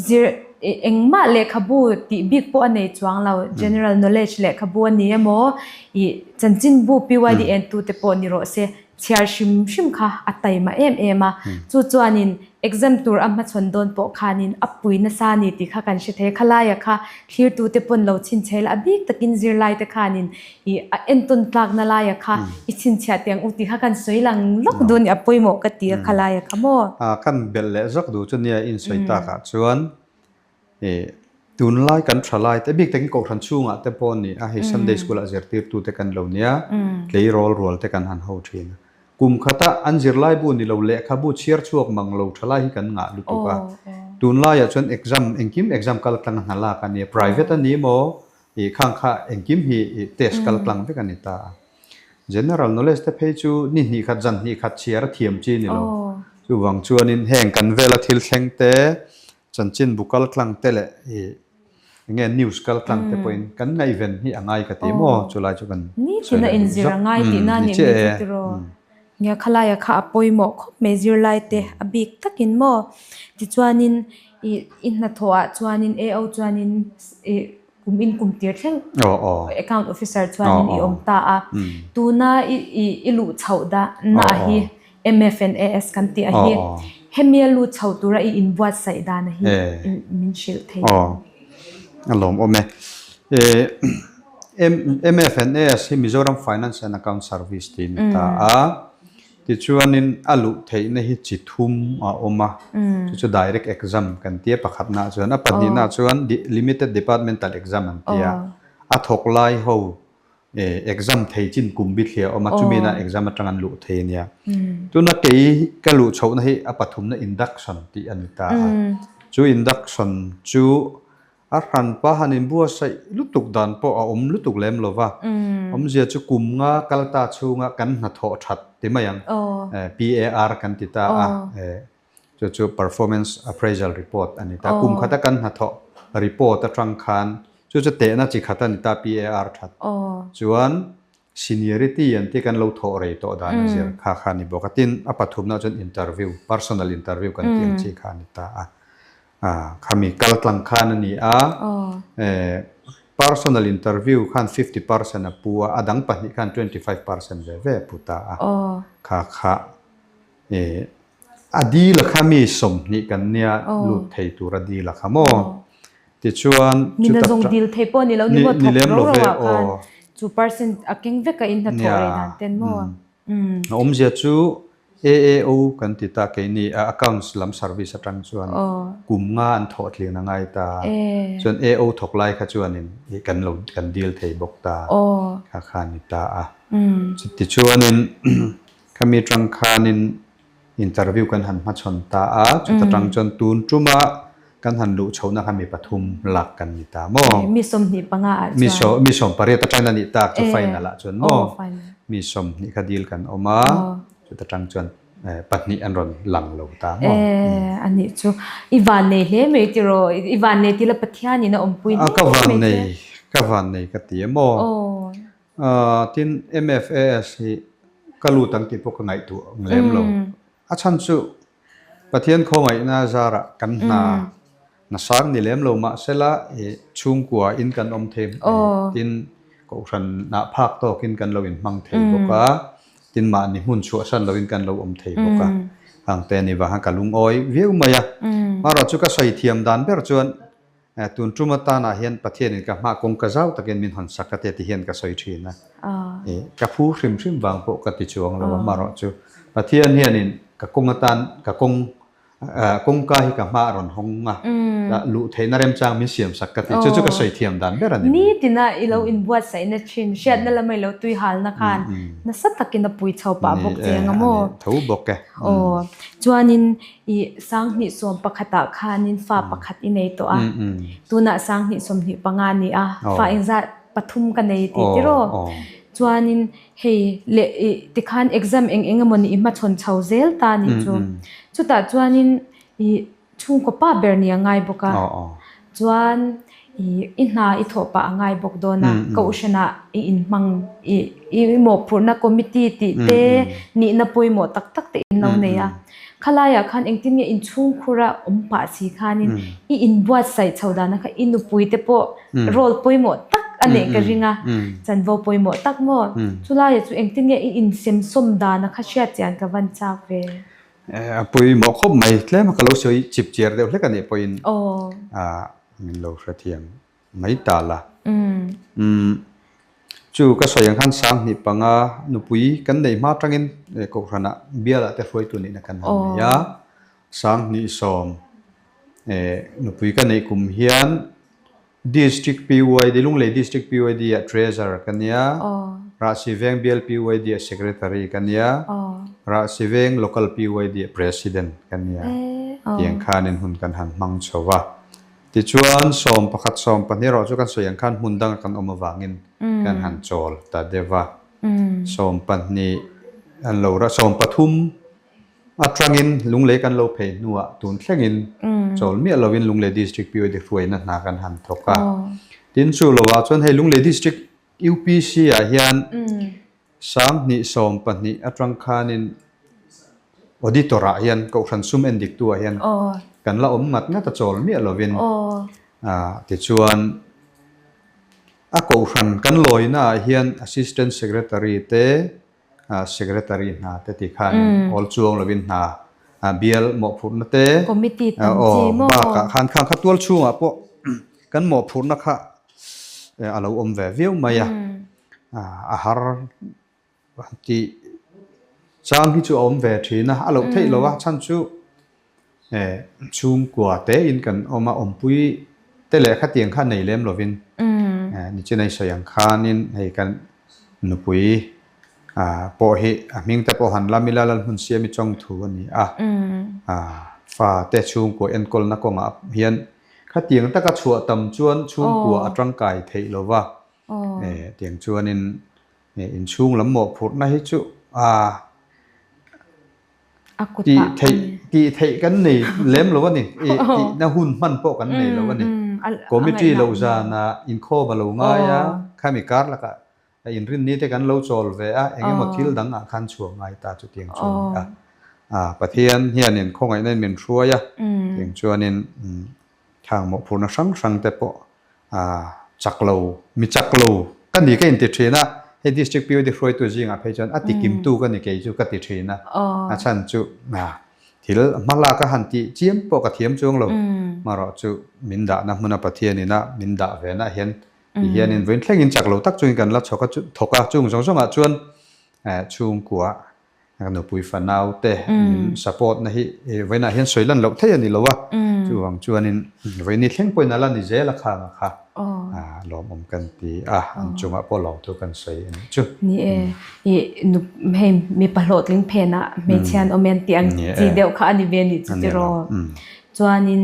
Zir engmah lehkhabu tih bik pawh a nei chuang lo, general knowledge lehkhabu a ni emaw, ih chanchinbu PYD entute pawh ni rawh se, chhiar hrim hrim kha a taima em em a. Chu chuanin exam tur a hmachhawn dawn pawh khanin a pui nasa a ni tih kha kan hre thei a, khalaia kha thlirtute pawn lo chhinchhe la, a bik takin zirlaite khanin ih a entawn tlakna laia kha i chhinchhiah teh ang u tih kha kan sawi lang lawk duh a ni, a pawimawh ka ti a khalaia kha maw? A kan belh leh zawk duh chu nia insawi takah chuan ih tunlai kan tha lai te bik takin kohhran chhungah te pawh a ni a, hei Sunday school ah zirtirtute kan lo nia, tleirawl rual te kan han ho thin a. Kum khata an zirlaibu ni lo lehkhabu chhiar chhuak mang lo tha lai hi kan ngah lutuk a. Tunlaiah chuan exam engkim exam kal tlang a hna lak a nia, private a ni maw Ih khang kha engkim hi ih test kal tlang vek a ni ta a. General knowledge te phei chu ni hnih khat zan hnih khat chhiar a thiam chi ni lo. Chuvang chuanin heng kan vela thil thleng te, chanchinbu kal tlang te leh ih eng nge news kal tlang te pawhin kan ngaihven hi a ngai ka ti maw chulai chu kan sawi leh duh zawk. Ni chiah e. Nia khalaia kha a pawimawh khawp mai zirlai te a bik takin maw. Tichuanin ih i hnathawh ah chuanin AO chuanin ih. kum in kum tir thleng account officer chuanin i awm ta a. Tuna i i luh chhoh dah na hi MFNAS kan tih a hi. Hemi a lut chho tura i inbuatsaih dan a hi min hrilh thei. Aw, a lawmawm e. MFNAS hi Mizoram Finance and Account Service tih a ni ta a. Tichuanin a luh theihna hi chi thum a awm a, chu chu direct exam kan ti a pakhatnaah chuan. A pahnihnaah chuan limited departmental exam an ti a, a thawk lai ho exam thei chin kum bithliah a awm a, chumi na exam atang an luh thei a nia. Tuna kei ka luh chhohna hi a pathumna induction tih a ni ta a, chu induction chu A hranpa han inbuatsaih lutuk dan pawh a awm lutuk lem lo va, awmzia chu kum nga kal ta chhunga kan hnathawh that ti mai ang, PAR kan ti ta a, chu chu Performance Appraisal Report a ni ta. Kum khata kan hnathawh report atang khan chu chu tehna chi khat a ni ta PAR that chuan seniority an tih kan lo thawh rei tawh dan a zir kha kha a ni bawk a. Tin, a pathumna chuan interview, personal interview kan tih ang chi kha a ni ta a. Khami kal tlang khan a ni a, personal interview khan 50% a pu a, a dang pahnih khan 25% ve ve a pu ta a. Kha kha a dil a kha mi 20 kan nia lut thei tur a dil a kha maw? Tichuan Mina zawng dil thei pawh ni lo ni maw thawk ro ro ah khan chu percent a keng vek a in hnathawh rei dan ten maw? A awmzia chu AAO kan ti ta keini a accounts lam service atang chuan kum nga an thawh tling a ngai ta. Chuan AO thawk lai kha chuanin kan lo kan deal thei bawk ta kha kha a ni ta a. Chutichuanin khami tang khanin Interview kan han hmachhawn ta a, chuta tang chuan tun tuma kan han luh chhohna kha mi pathum lak kan ni ta maw? Mi 25 ah chuan. Mi 18 atangin a nih tak chu final ah chuan maw? Mi 20 kha deal kan awm a, chuta tang chuan pahnih an rawn lang lo ta maw? A nih chu. I vannei hle mai tiraw? I vannei tila Pathianin a awmpui hle mai che. Ka vannei, ka vannei ka ti a maw? Tin, MFAS hi ka lut ang tih pawh ka ngaihtuah ang lem lo. A chhan chu Pathian khawngaihna zarah kan hna nasang ni lem lo mahsela chhungkua in kan awm thei tin kohhran ah phak tawkin kan lo inhmang thei bawk a, tin mahni hmun chhuahsan loin kan lo awm thei bawk a. Hang te ni vang khan ka lungawi viau mai a. Amaherawhchu chu ka sawi thiam dan ber chuan Tun tum atanah hian Pathianin ka hma kawngka zau takin min hawn sak a ti ti hian ka sawi thin a. Ka phu hrim hrim vang pawh ka ti chuang lo a, amaherawh chu Pathian hianin ka kawng atan ka kawng kawngka hi ka hma a rawn hawng a, luh theihna remchang min siam sak ka ti. Chu chu ka sawi thiam dan ber a ni. Nitina i lo inbuatsaihna thin, hriatna lama i lo tui halna khan nasa takin a pui chho pah bawk che ang a maw? Tho bawk e. Aw, chuanin I 2011 ah khanin fa pakhat i nei tawh a, tunah 2025 a ni a, fa engzat pathum ka nei tih tiraw? Chuanin hei leh i tikhan exam eng eng emaw ni i hmachhawn chho zel ta a nih chu. Chutah chuanin i chhungkaw pa ber ni a ngai bawk a, chuan i i hna i thawh pah a ngai bawk dawn a, kohhranah i inhmang i i mawhphurhna committee tih te nihna pawimawh tak tak te in lo nei a. Khalaiah khan engtin nge inchhungkhura awm pah si khanin i inbuatsaih chho dana kha i nupui te pawh role pawimawh tak a neih ka ring a, chanvo pawimawh tak maw? Chulaiah chu engtin nge i insemsawm dana kha hriat chian ka van chak ve. A pawimawh khawp mai, tlem a ka lo sawi chip chiar deuh hlek a nih pawhin min lo hrethiam mai ta la. Chu ka sawi ang khan 25 nupui kan neih hma atangin Kohhranah bialah te hruaitu nihna kan han nei a, 2010 nupui ka neih kum hian District PYD, Lunglei District PYD ah Treasurer ka nia, Rahsi Veng Bial PYD ah Secretary ka nia, Rahsi Veng Local PYD ah President ka nia. Tiang khanin hun kan han hmang chho va. Tichuan 11, 12 erawh chu kan sawi ang khan hmun danga kan awm avangin kan han chawl ta deuh va. 12 an lo ra, 13 Atangin Lunglei kan lo phei hnuah tun thlengin chawl miah lovin Lunglei District POD hruaina hna kan han thawk a. Tin chu lovah chuan hei Lunglei District UPC ah hian 2012 atang khanin Auditor ah hian Kohhran sum en diktu ah hian kan la awm ngat ngat a chawl miah lovin tichuan. A kohhran kan lawina ah hian Assistant Secretary te, Secretary hna te ti khanin awl chuang lovin hna bial mawhphurhna te, Committee tam chi maw? Bakah khan khang kha tual chhungah pawh kan mawhphurhna kha a lo awm ve viau mai a, a har tih chang hi chu a awm ve thin a, a loh theih lo a, chhan chu chhungkua tein kan awm a, awmpui te leh khatiang kha nei lem lovin nichin a i sawi ang khanin hei kan nupui pawh hi a hming te pawh han lam ila Lalhmun Siami Chawngthu a ni a, fa te chhungkua enkawlna kawngah hian khatiang taka chhuah tam chuan chhungkua a tangkai theih lo va, tiang chuanin inchhung lam mawhphurhna hi chu a tih theih tih theih kan nei lem lo a ni ih tihna hun hman pawh kan nei lo a ni committee loh zana inkhawm a lo ngai a khami kar lakah inrinni te kan lo chawl ve a eng emaw thil dang ah khan chhuah ngai ta chutiang chu a ni a a Pathian hianin khawngaihna in min hruai a tiang chuanin Thang mawhphurhna hrang hrang te pawh chak lo, mi chak lo ka ni ka inti thin a, hei District POD hruaitu zingah phei chuan a ti kimtu ka ni kei chu ka ti thin a, a chhan chu thil hma lak a han tih chiam pawh ka thiam chuang lo, marawh chu min dahna hmuna Pathian ina min dah ve na hian ti hianin vawiin thlengin chak lo tak chungin kan la chhawk a thawk a, chung zawng zawngah chuan chhungkua Ka nupui fanau te min support na hi vawiinah hian sawi lan loh theih a ni lo a, chuvang chuanin vawiini thleng pawhin a la ni zel a khang a kha lawmawm kan ti a, an chungah pawh lawmthu kan sawi a nih chu. Ni e, i hei mipa hlawhtling phenah hmeichhia an awm em tih ang chi deuh kha a ni ve a nih chu tiraw. Chuanin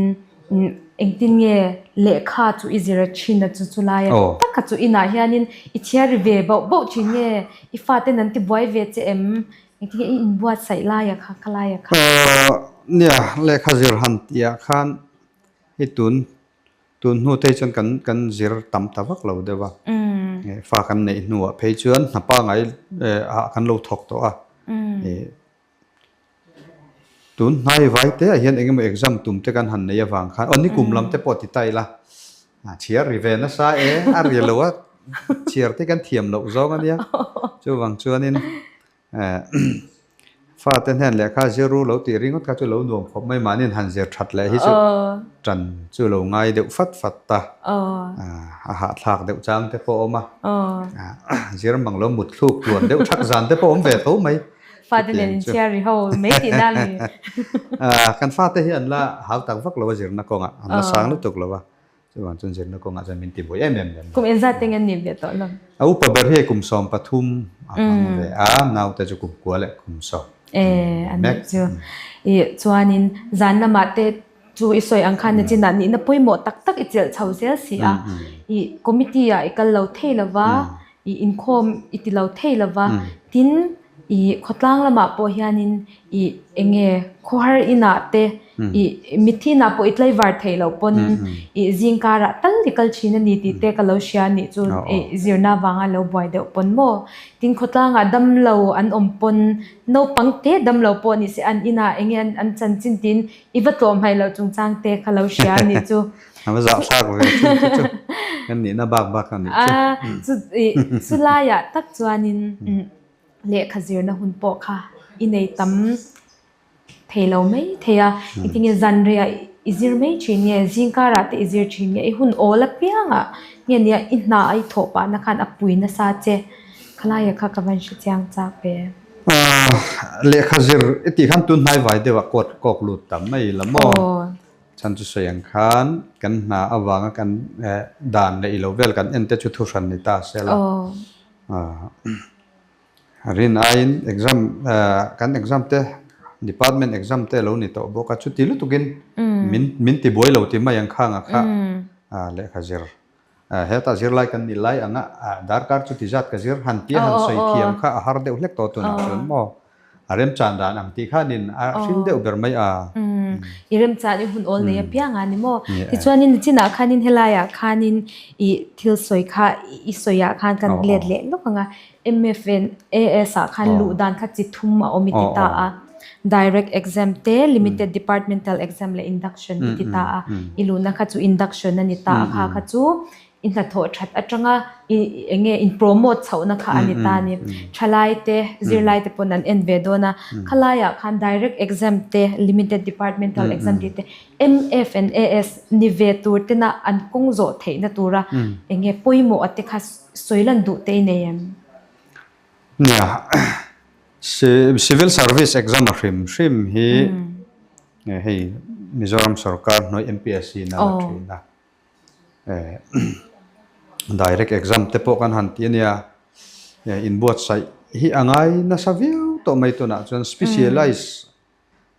engtin nge lehkha chu i zir a thin a chu chu lai a taka chu inah hianin i chhiar ri ve bauh bauh thin nge i faten an ti buai ve che em engtin nge i inbuatsaih lai a kha kha lai a kha. Nia lehkha zir han tih ah khan hei tun tun hnu te hi chuan kan kan zir tam ta vak lo deuh a fa kan neih hnuah phei chuan hna pangai ah kan lo thawk tawh a Tun hnai vai te ah hian eng emaw exam tum te kan han nei avang khan aw nikum lam te pawh ti ta ila chhiar ri ve nasa e a ri lo a chhiar te kan thiam loh zawng a nia chuvang chuanin eh fate hnen lehkha zir ru lo tih ringawt kha chu lo nuam khawp mai mahniin han zir that leh hi chu tan chu lo ngai deuh fat fat ta a hahthlak deuh chang te pawh a awm a zir mang lo mut thluk tluan deuh thak zan te pawh a awm ve tho mai. Fate nen in chhiar ri ho mai tih na ni. Kan fate hi an la hau tak vak lo a zirna kawngah, an la sang lutuk lo a, chuvang chuan zirna kawngah chuan min ti buai em em lem lo. Kum engzat te nge an nih ve tawh lo? A upa ber hi kum 13 a hmang ve a, naute chu kum kua leh kum sawm. E, an nih chu. I chuanin zan lamah te chu i sawi ang khan nachinah nihna pawimawh tak tak i chelh chho zel si a, i committee ah i kal lo thei lo va, i inkhawm i ti lo thei lo va, tin i khawtlang lamah pawh hianin i eng nge khawhar inah te i mitthi inah pawh i tlaivar theih loh pawn i zingkarah tal i kal thin a ni tih te ka lo hria a nih chu i zirna vanga lo buai deuh pawn maw tin khawtlangah damlo an awm pawn naupang te damlo pawh ni se an inah eng nge an chanchin tiin I va tlawm hmaih loh chungchang te kha lo hria a nih chu. A va zahthlak ve chu chu chu. Kan nihna bak bak a nih chu. A chu i chu laiah tak chuanin lehkha zirna hun pawh kha i nei tam thei lo mai thei a. Engtinge zanriah i zir mai thin nge, zingkarah te i zir thin nge, i hun awl apiangah nge nia i hna a i thawh pahna khan a pui nasa che. Khalaia kha ka van hre chiang chak ve. Lehkha zir i tih khan tun hnai vai deuh ah court kawk lut tam mai la maw? Chhan chu sawi ang khan kan hna avanga kan dan leh ilo vel kan en te chu thu hran ni ta se la. Rin aiin exam kan exam te department exam te lo ni tawh bawk a chuti lutukin min min ti buai lo ti mai ang khang a kha lehkha zir Hetah zirlai kan nih lai anga darkar chu ti zat ka zir han tia han sawi thiam kha a har deuh hlek tawh tunah chuan maw a remchan dan ang tih khanin a hring deuh ber mai a. I remchan i hun awl nei apiang a ni maw? Tichuanin nichinah khanin helaiah khanin i thil sawi kha i sawiah khan kan let leh lawk ang a, MFNAS ah khan luh dan kha chi thum a awm i ti ta a, direct exam te, limited departmental exam leh induction i ti ta a, i luhna kha chu induction a ni ta a, kha kha chu I hnathawh that atanga i eng nge in promote chhohna kha a ni ta a ni. Thalai te, zirlai te pawn an en ve dawn a, khalaiah khan direct exam te, limited departmental exam tih te, MF and AS ni ve tur tena an kawng zawh theihna tura eng nge pawimawh a te kha sawi lan duh te i nei em? Nia, civil service exam a hrim hrim hi hei Mizoram sorkar hnuai MPSC in a la thin a. Direct exam te pawh kan han ti a nia, inbuatsaih hi a ngai nasa viau tawh mai tunah chuan specialize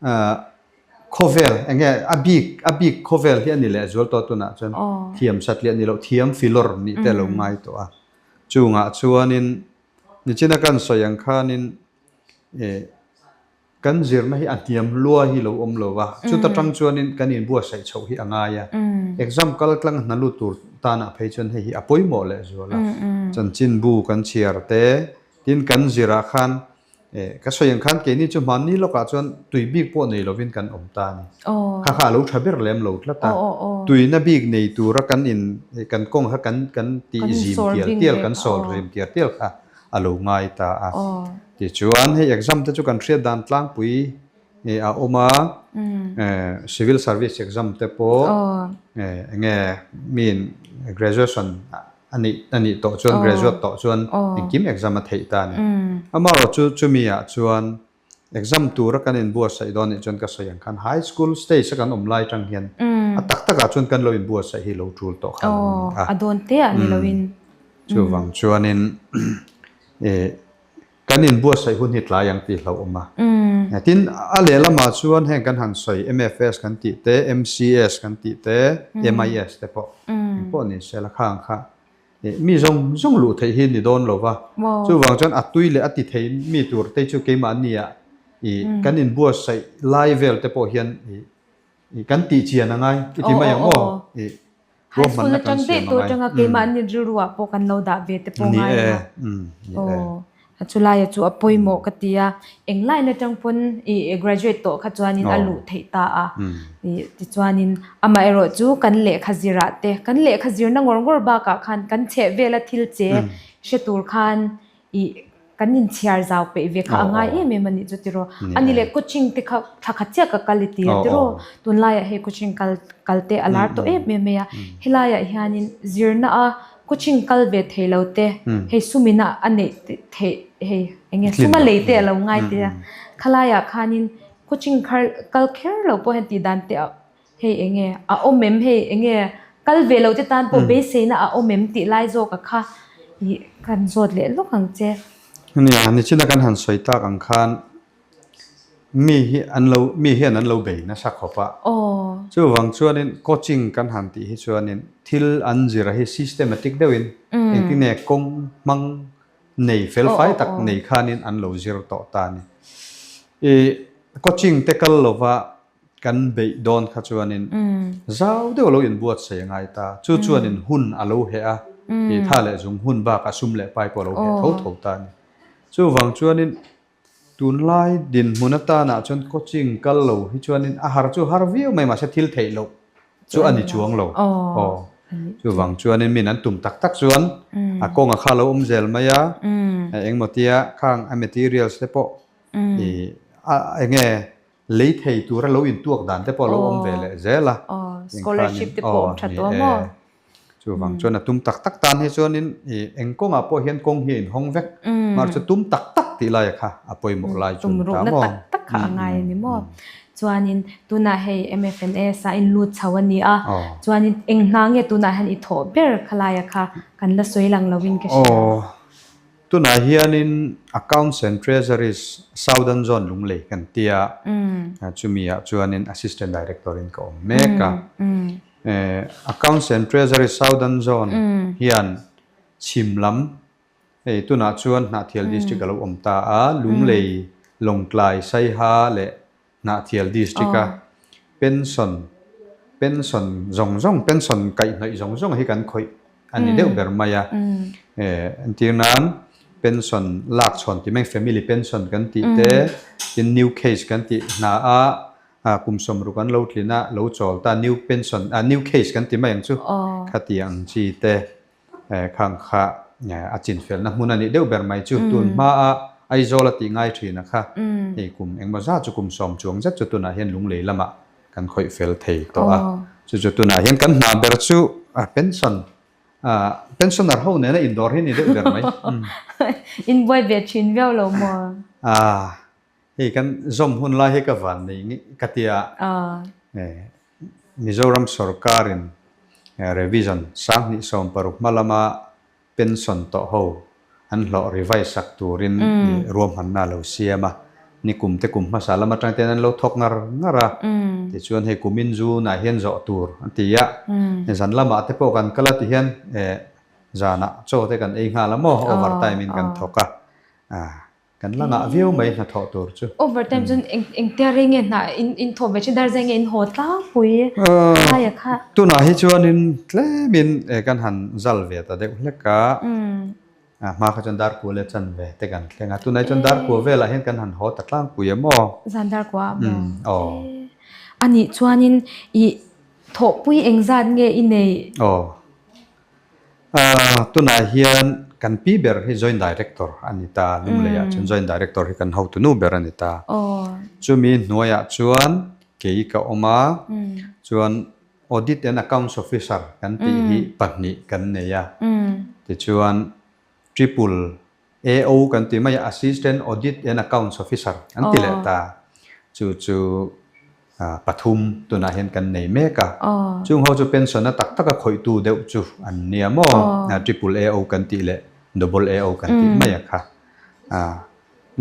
khawvel eng nge a bik a bik khawvel hi a ni leh zual tawh tunah chuan thiam satliah ni loh thiam filawr nih te a lo ngai tawh a, chungah chuanin nichina kan sawi ang khanin Kan zirna hi a hniam lua hi lo awm lo va, chuta tang chuanin kan inbuatsaih chhoh hi a ngai a. Exam kal tlang hna lut tur tanah phei chuan hei hi a pawimawh leh zual a. Chanchinbu kan chhiar te, tin kan zirah khan ka sawi ang khan keini chu hmanni lawkah chuan tui bik pawh nei lovin kan awm ta a ni. Kha kha a lo tha ber lem lo tlat a. Tuina bik nei tura kan in kan kawng kha kan kan tih zim tial tial kan sawl zim tial tial kha a lo ngai ta a. Tichuan hei exam te chu kan hriat dan tlangpui a awm a, civil service exam te pawh enge miin graduation a nih a nih tawh chuan graduate tawh chuan engkim exam a theih ta a ni. Amaherawhchu chu chumi ah chuan exam tura kan inbuatsaih dawn nih chuan ka sawi ang khan high school stage a kan awm lai tang hian a tak takah chuan kan lo inbuatsaih hi lo tul tawh kha lo ni a. A dawn te ah ni loin. Chuvang chuanin Kan inbuatsaih hun hi tlai ang tih hlauh awm a. Tin, a lehlamah chuan heng kan han sawi MFS kan tih te, MCS kan tih te, MIS te pawh engpawh ni se la khang kha mi zawng zawng luh theih hi ni dawn lo va. Chuvang chuan a tui leh a ti thei mi tur te chu keimahnia ih kan inbuatsaih lai vel te pawh hian ih kan tih chian a ngai i ti mai ang aw ih. High school atang daih tawh atanga keimahni rilruah pawh kan lo dah ve te pawh ngai a. Aw chulaia chu a pawimawh ka ti a, eng line atang pawn i graduate tawh kha chuanin a luh theih ta a. Tichuanin amaherawh chu kan lehkha zirah te, kan lehkha zirna ngawr ngawr bakah khan kan chheh vela thil che hre tur khan I kan inchhiar zau peih ve kha a ngai em em a nih chu tiraw. A ni leh coaching te kha thla khat chiah ka kal i ti a tiraw. Tunlaiah hei coaching kal kal te a lar tawh em em mai a. Helaiah hianin zirna a coaching kal ve thei lo te hei sumina a neih theih hei eng nge suma lei te a lo ngai te a. Khalaiah khanin coaching kal kher lo pawh hian tih dan te a Hei enge a awm em hei enge kal ve lo te tan pawh beiseina a awm em tih lai zawk a kha ih kan zawt leh lawk ang che. Nia, nichina kan han sawi tak ang khan mi hi an lo mi hian an lo bei nasa khawp a. Chuvang chuanin coaching kan han tih hi chuanin thil an zir a hi systematic deuhin engtin nge kawng hmang nei felfai tak nei khanin an lo zir tawh ta a ni. Ih coaching te kal lova Kan beih dawn kha chuanin zau deuh a lo inbuatsaih a ngai ta. Chu chuanin hun a lo heh a, tih tha leh zung hun bakah sum leh pai pawh a lo heh tho tho ta a ni. Chuvang chuanin tunlai dinhmun atanah chuan coaching kal lo hi chuanin a har chu har viau mai mahse thil theih loh chu a ni chuang lo. Aw. Chuvang chuanin min an tum tak tak chuan a kawnga kha a lo awm zel mai a, engemaw tia khang a materials te pawh ih a enge Lei thei tura lo intuak dan te pawh a lo awm ve leh zel a. Scholarship te pawh awm tha tawh maw? Chuvang chuan a tum tak tak tan hi chuanin eng kawngah pawh hian kawng hi a inhawng vek. Mahse chu tum tak tak tih laia kha a pawimawh lai chu ni ta maw? Tum ruhna tak tak kha a ngai a ni maw? Chuanin tunah hei MFNS a inlut chho a ni a. Chuanin eng hna nge tunah hian i thawh ber khalaia kha kan la sawi lang lovin ka hria. Tunah hianin Accounts and Treasuries Southern Zone Lunglei kan ti a, chumi ah chuanin Assistant Director in ka awm mek a. Accounts and Treasuries Southern Zone hian chhim lam, hei tunah chuan Hnahthial District a lo awm ta a, Lunglei, Lawngtlai, Saiha leh Hnahthial District a pension pension zawng zawng pension kaihhnawih zawng zawng hi kan khawih a ni deuh ber mai a. Entir nan pension lak chhawn tih mai family pension kan tih te tin new case kan tih hna a. Kum sawmruk an lo tlin a, lo chawl ta, new pension, new case kan ti mai ang chu, khati ang chi te khang kha a chinfelna hmun a nih deuh ber mai chu. Tun hmaa Aizawl a tih ngai thin a kha, hei kum engmaw zat chu kum sawm chuang zet chu tunah hian Lunglei lamah kan khawih fel thei tawh a. Chu chu tunah hian kan hna ber chu pension, pensioner ho nena indawr hi a ni deuh ber mai. Inbuai ve thin viau lo maw? Hei kan zawm hun lai hi ka van nei ka ti a, Mizoram sorkarin revision 2016 hma lama pension tawh ho an hlawh revise sak turin ruahmanna a lo siam a, nikum te kum hmasa lam atang ten an lo thawk ngar ngar a, tichuan hei kumin June ah hian zawh tur an ti a, zan lamah te pawh kan kal a ti hian zanah chaw te kan ei nghal a maw overtime in kan thawk a. Kan la ngah viau mai hnathawh tur chu. Overtime chuan eng engtia rei nge hna in in thawh ve thin dar zai nge in haw tlangpui aia kha. Tunah hi chuanin tlemin kan han zal ve ta deuh hlek a, hma kha chuan dar kua leh chan ve te kan thleng a, tunah hi chuan dar kua velah hian kan han haw ta tlangpui em aw. Zan dar kua ah maw? Aw. Anih chuanin i thawhpui engzat nge i neih? Aw. Tunah hian kan pi ber hi Joint Director a ni ta, Lungleiah chuan Joint Director hi kan hotunu ber a ni ta. Chumi hnuaiah chuan kei ka awm a, chuan Audit and Accounts Officer kan tih hi pahnih kan nei a, tichuan Triple AO kan ti mai a, Assistant Audit and Accounts Officer an ti leh ta. Chu chu pathum tunah hian kan nei mek a. Chung ho chu pension a tak taka khawihtu deuh chu an nia maw? Triple AO kan tih leh Double AO kan tih mai a kha.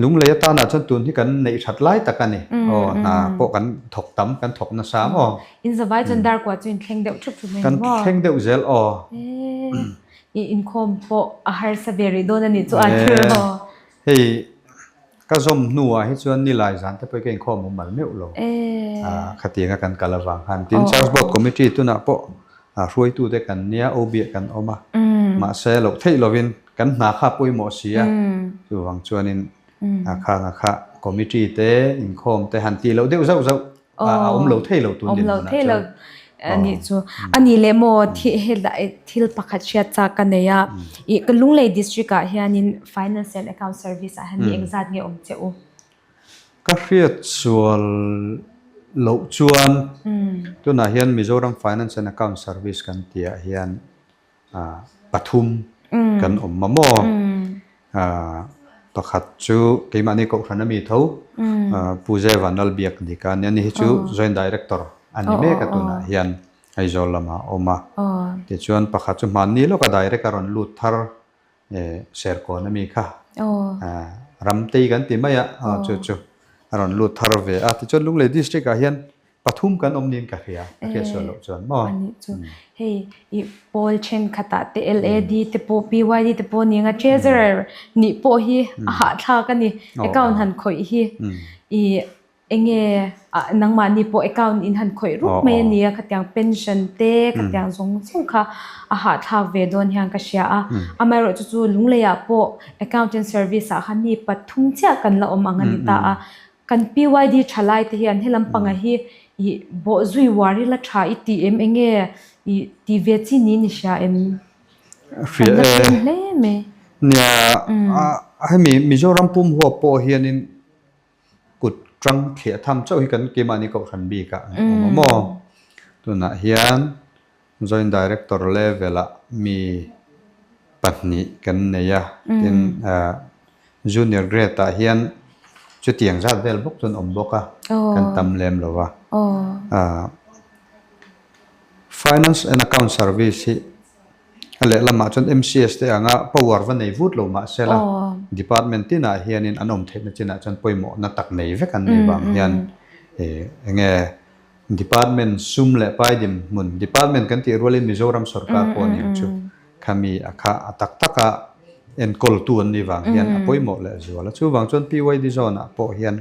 Lunglei atanah chuan tun hi kan neih that lai tak a ni. Aw, hna pawh kan thawk tam, kan thawk nasa maw? In zavai chuan dar kua chu in thleng deuh thup thup mai maw? Kan thleng deuh zel aw. I inkhawm pawh a harsa ve rih dawn a nih chu a thil haw. Hei ka zawm hnuah hi chuan nilai zan te pawh hi ka inkhawm awm mal meuh lo. Khatianga kan kal avang khan tin Church Board Committee tunah pawh hruaitute kan nia OB ah kan awm a. Mahse loh theih lovin kan hna kha pawimawh si a. Chuvang chuanin khanga kha committee te inkhawm te han tih loh deuh zauh zauh a awm lo thei lo tun din hunah chuan. A nih chu. A nih leh maw thil pakhat hriat chak ka nei a. I ka Lunglei district ah hianin Finance and Account Service ah hian mi engzat nge awm che u? Ka hriat sual loh chuan tunah hian Mizoram Finance and Account Service kan tih ah hian pathum kan awm a maw? Pakhat chu keimahni kohhran a mi tho, Pu Zevan Lalbiak dik a nia, ani hi chu Joint Director a ni mek a tunah hian Aizawl lamah a awm a. Tichuan pakhat chu hmanni lawka direct a rawn lut thar Serkawn a mi kha, Ramtei kan ti mai a, chu chu a rawn lut thar ve a. Tichuan Lunglei District ah hian Pathum kan awm niin ka hria, ka hriat sual loh chuan maw? A nih chu. Hei i pawl thenkhatah te LAD te pawh PYD te pawh nia Treasurer nih pawh hi a hahthlak a ni. Account han khawih hi i enge nangmahni pawh account in han khawih rup mai a nia khatiang pension te khatiang zawng zawng kha a hahthlak ve dawn hian ka hria a. Amaherawhchu chu Lungleiah pawh accountant service ah khan mi pathum chiah kan la awm ang a ni ta a. Kan PYD thalai te hian helam panga hi i bawh zui uar ila tha i ti em enge i ti ve chi niin i hria em? Hria e. Kan la tlem hle mai. Nia, hemi Mizoram pum huap pawh hianin kut tang thliah tham chauh hi kan keimahni kohhran bik ah an awm a maw? Tunah hian Joint Director level-ah mi pahnih kan nei a, tin Junior Grade-ah hian chutiang zat vel bawk chuan awm bawk a, kan tam lem lo a. Finance and Account Service hi a lehlamah chuan MCS te anga power va nei vut lo mah sela, department tinah hianin an awm theihna chinah chuan pawimawhna tak nei vek an nih vang hian eng nge Department sum leh pai dinhmun, Department kan tih rualin Mizoram sorkar pawh aniang chu khami a kha a tak taka enkawltu an nih vang hian a pawimawh leh zual a. Chuvang chuan PYD zone ah pawh hian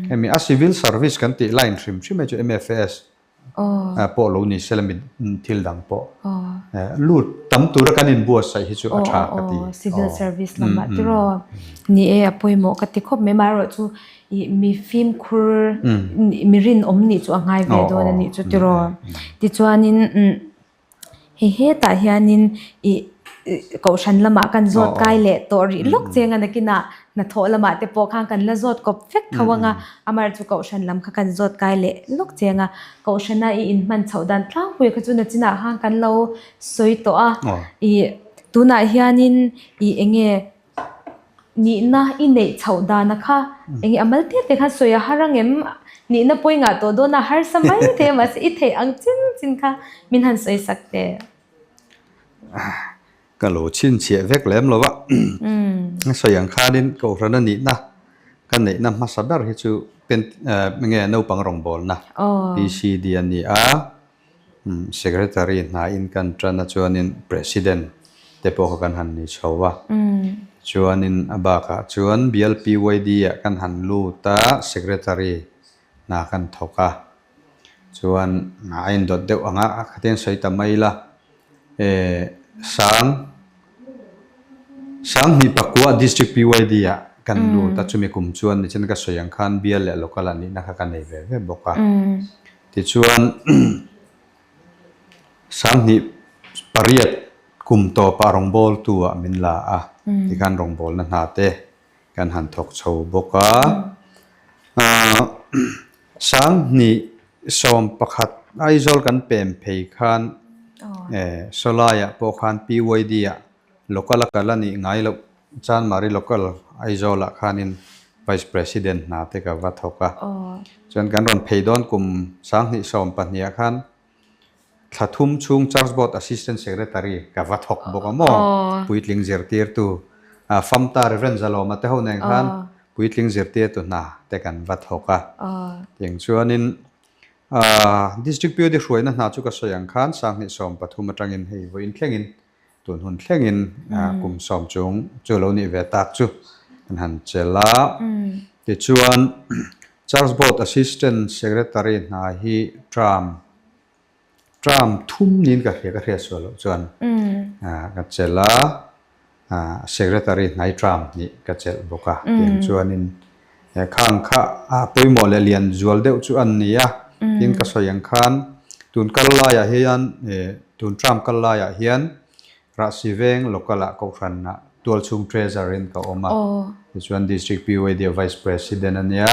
hemi a civil service kan tih line hrim hrim hi chu MFAS pawh lo ni sela mi thil dang pawh lut tam tura kan inbuatsaih hi chu a tha ka ti. Civil service lamah tiraw ni e a pawimawh ka ti khawp mai amaherawh chu ih mi fimkhur mi rinawm nih chu a ngai ve dawn a nih chu tiraw tichuanin Hei hetah hianin ih kohhran lamah kan zawt kai leh tawh rih lawk cheng a nakinah hnathawh lamah te pawh khan kan la zawt kawp vek tho ang a, amar chu kohhran lam kha kan zawt kai leh lawk cheng a, kohhrana i inhman chhoh dan tlangpui kha chu nachinah khan kan lo sawi tawh a, ih tunah hianin ih eng nge Nihna i neih chhoh dana kha eng nge a mal te te khan sawi a har ang em? Nihna pawi ngah tawh dawn a harsa mai thei a mahse i theih ang chin chin kha min han sawi sak teh. Ka lo chhinchhiah vek lem lo a, a sawi ang khanin Kohhrana nihna ka neihna hmasa ber hi chu eng nge naupang rawngbawlna PCD a ni a. Secretary hnain kan tan a chuanin President te pawh kha kan han ni chho a, chuanin a bakah chuan bial PYD ah kan han lut a, Secretary hna kan thawk a, chuan a indawt deuh ang a, khatiang sawi ta mai ila sang Sanghnih pakua District PYD ah kan lut a, chumi kum chuan nichin ka sawi ang khan bial leh local ah nihna kha ka nei ve ve bawk a. Tichuan Sanghnih pariat kum tawpah rawngbawltu ah min la a, tikhan rawngbawlna hna te kan han thawk chho bawk a. 2100 Aizawl kan pem phei khan Sawlaiah pawh khan PYD ah local a kal a nih ngai loh Chanmari local Aizawlah khanin Vice President hna te ka va thawk a. Chuan kan rawn phei dawn kum 2012 ah khan Thla thum chhung Church Board Assistant Secretary ka va thawk bawk a maw? Puitling zirtirtu Famta Rev. Zalawma te ho nen khan puitling zirtirtu hna te kan va thawk a. Tiang chuanin District POD hruaina hna chu ka sawi ang khan 2013 atangin hei vawiin thlengin tun hun thlengin kum sawm chung chu lo nih ve tak chu kan han chelh a. Tichuan Church Board Assistant Secretary hna hi term term thum niin ka hria ka hriat sual loh chuan ka chelh a, Secretary hnai term hnih ka chelh bawk a. Tiang chuanin khang kha a pawimawh leh lian zual deuh chu an ni a, tin ka sawi ang khan tun kal laiah hian tun term kal laiah hian Rahsi veng local ah Kohhran ah tualchhung treasurer in ka awm a, tichuan District PYD ah Vice President a nia,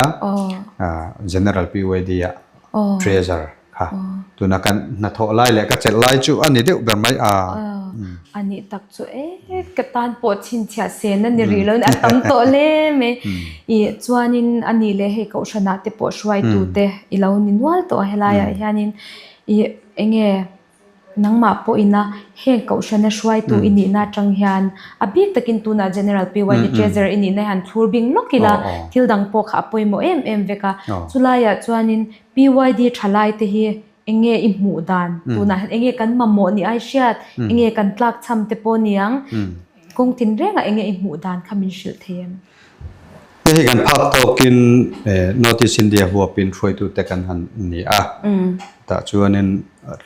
General PYD ah treasurer kha tuna kan hnathawh lai leh ka chelh lai chu a ni deuh ber mai a. A nih tak chu e, ka tan pawh chhinchhiah sen a ni rih lo in a tam tawh hle mai. I chuanin a nih leh hei Kohhran ah te pawh hruaitu te i lo ni nual tawh a helaiah hianin i enge Nangmah pawhina heng kohhrana hruaitu i nihna atang hian a bik takin tunah General PYD Treasurer i nihna hian thlur bing lawk ila thil dang pawh kha a pawimawh em em vek a. Chulaiah chuanin PYD thalaite hi eng nge i hmuh dan tunah hian eng nge kan mamawh ni ai hriat, eng nge kan tlakchham te pawh niang kawng tinrengah eng nge i hmuh dan kha min hrilh thei em? Hei hi kan phak tawkin North East India huapin hruaitute kan han ni a, tah chuanin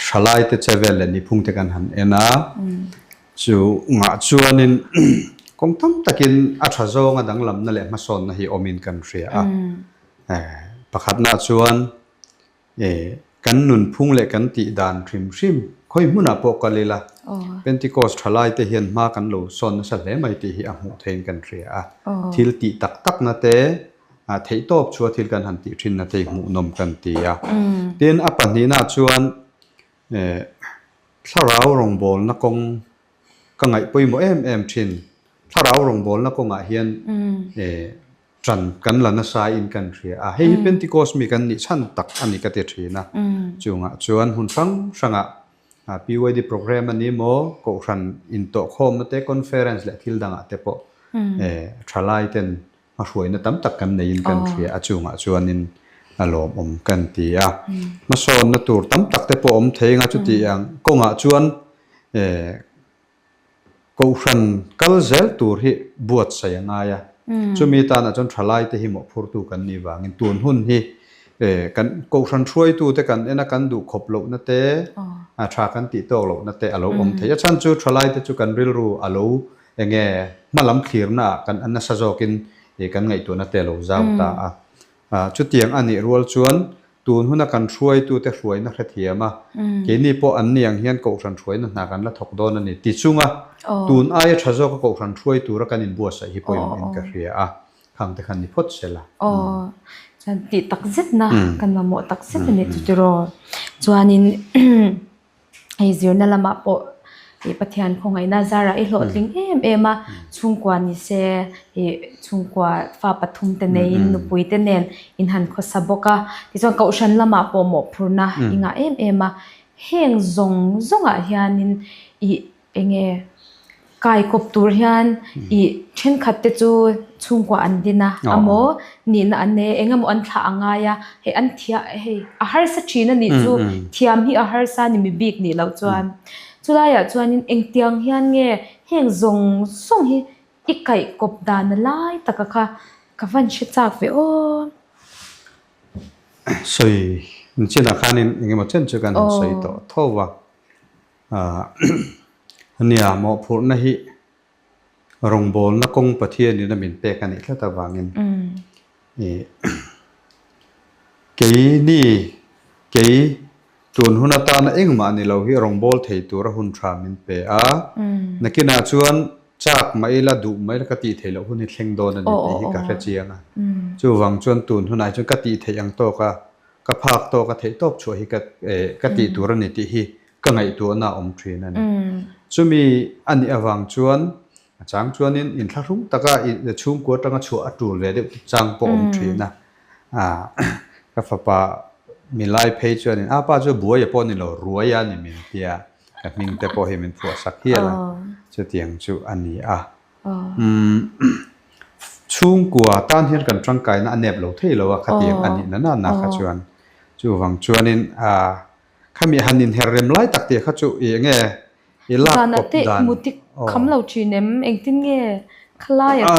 thalaite che vel leh nihphungte kan han en a, chu ngah chuanin kawng tam takin a tha zawnga danglamna leh hmasawnna hi awmin kan hria a. Pakhatna chuan E, kan nunphung leh kan tih dan hrim hrim khawi hmunah pawh kal ila, Pentecost thalaite hian hma kan lo sawn nasa hle mai tih hi a hmuh theiin kan hria a. Thil tih tak takna te, theihtawp chua thil kan han tih thinna te hi hmuhnawm kan ti a. Tin, a pahnihna chuan e, thlarau rawngbawlna kawng ka ngaih pawimawh em em thin. Thlarau rawngbawlna kawngah hian e, Ṭan kan la nasa in kan hria a, hei hi Pentecost mi kan nih chhan tak a ni ka ti ṭhin a. Chungah chuan hmun hrang hrangah PYD programme a ni maw, Kohhran intawhkhawmna te, conference leh thil dangah te pawh ṭhalai ten hmahruaina tam tak kan neiin kan hria a, chungah chuanin a lawmawm kan ti a. Hmasawnna tur tam tak te pawh awm thei anga chuti ang kawngah chuan Kohhran kal zel tur hi buatsaih a ngai a, chumi tanah chuan thalaite hi mawhphurtu kan nih vangin tun hun hi Kan kohhran hruaitute kan en a, kan duh khawp lohna te, a tha kan tih tawk lohna te a lo awm thei. A chhan chu thalaite chu kan rilru a lo eng nge hma lam thlirna ah kan nasa zawkin kan ngaihtuahna te a lo zau ta a. Chutiang a nih rual chuan tun huna kan hruaitute hruaina hrethiam a, keini pawh an ni ang hian kohhran hruaina hna kan la thawk dawn a ni ti chunga tun aia tha zawka kohhran hruai tura kan inbuatsaih hi pawimawhin ka hria a. Khang te khan ni phawt se la. Aw, chuan tih tak zetna kan mamawh tak zet a nih chu tiraw. Chuanin hei zirna lamah pawh ih Pathian khawngaihna zarah i hlawhtling em em a, chhungkua ni se ih chhungkua fa pathum te neiin nupui te nen in han khawsa bawk a. Tichuan kohhran lamah pawh mawhphurhna i ngah em em a, heng zawng zawngah hianin ih Enge kai kawp tur hian i thenkhat te chu chhungkua an din a, amaw nihna an nei a, engemaw an thlah a ngai a, hei an thia hei a harsa thin a nih chu thiam hi a harsa a ni mi bik nih loh chuan. Chulaiah chuanin engtiang hian nge heng zawng zawng hi i kaih kawp dan a lai taka kha ka van hre chak ve aw. Sawi chinah khanin engemaw chen chu kan han sawi tawh tho va. Nia, mawhphurhna hi rawngbawlna kawng Pathianin a min pek a nih tlat avangin keini, kei tun hun atana engmah ni lo hi rawngbâwl thei tura hun tha min pe a, nakinah chuan châk mah ila, duh mah ila ka tih theih loh hun hi thleng dawn a ni tih hi ka hre chiang a. Chuvang chuan tun hunah hi chuan ka tih theih ang tawka Ka phak tawk a theih tawp chhuah hi ka ka tih tur a ni tih hi ka ngaihtuahna a awm thin a ni. Chumi a nih avang chuan a chang chuanin inthlahrung taka chhungkua atanga chhuah a tul ve deuh chang pawh a awm thin a. Ka fapa milai phei chuanin a pa chu buaia pawh a ni lo, ruaia a ni min tia ka hming te pawh hi min phuah sak hial a, chutiang chu a ni a. Umm chhungkua tan hian kan tangkaina a nep lo thei lo a khatiang a nih na na na kha chuan chuvang chuanin a khami han inher rem lai tak tih kha chu i enge i lak kawp dan mutik kham lo thin em engtin nge khalai a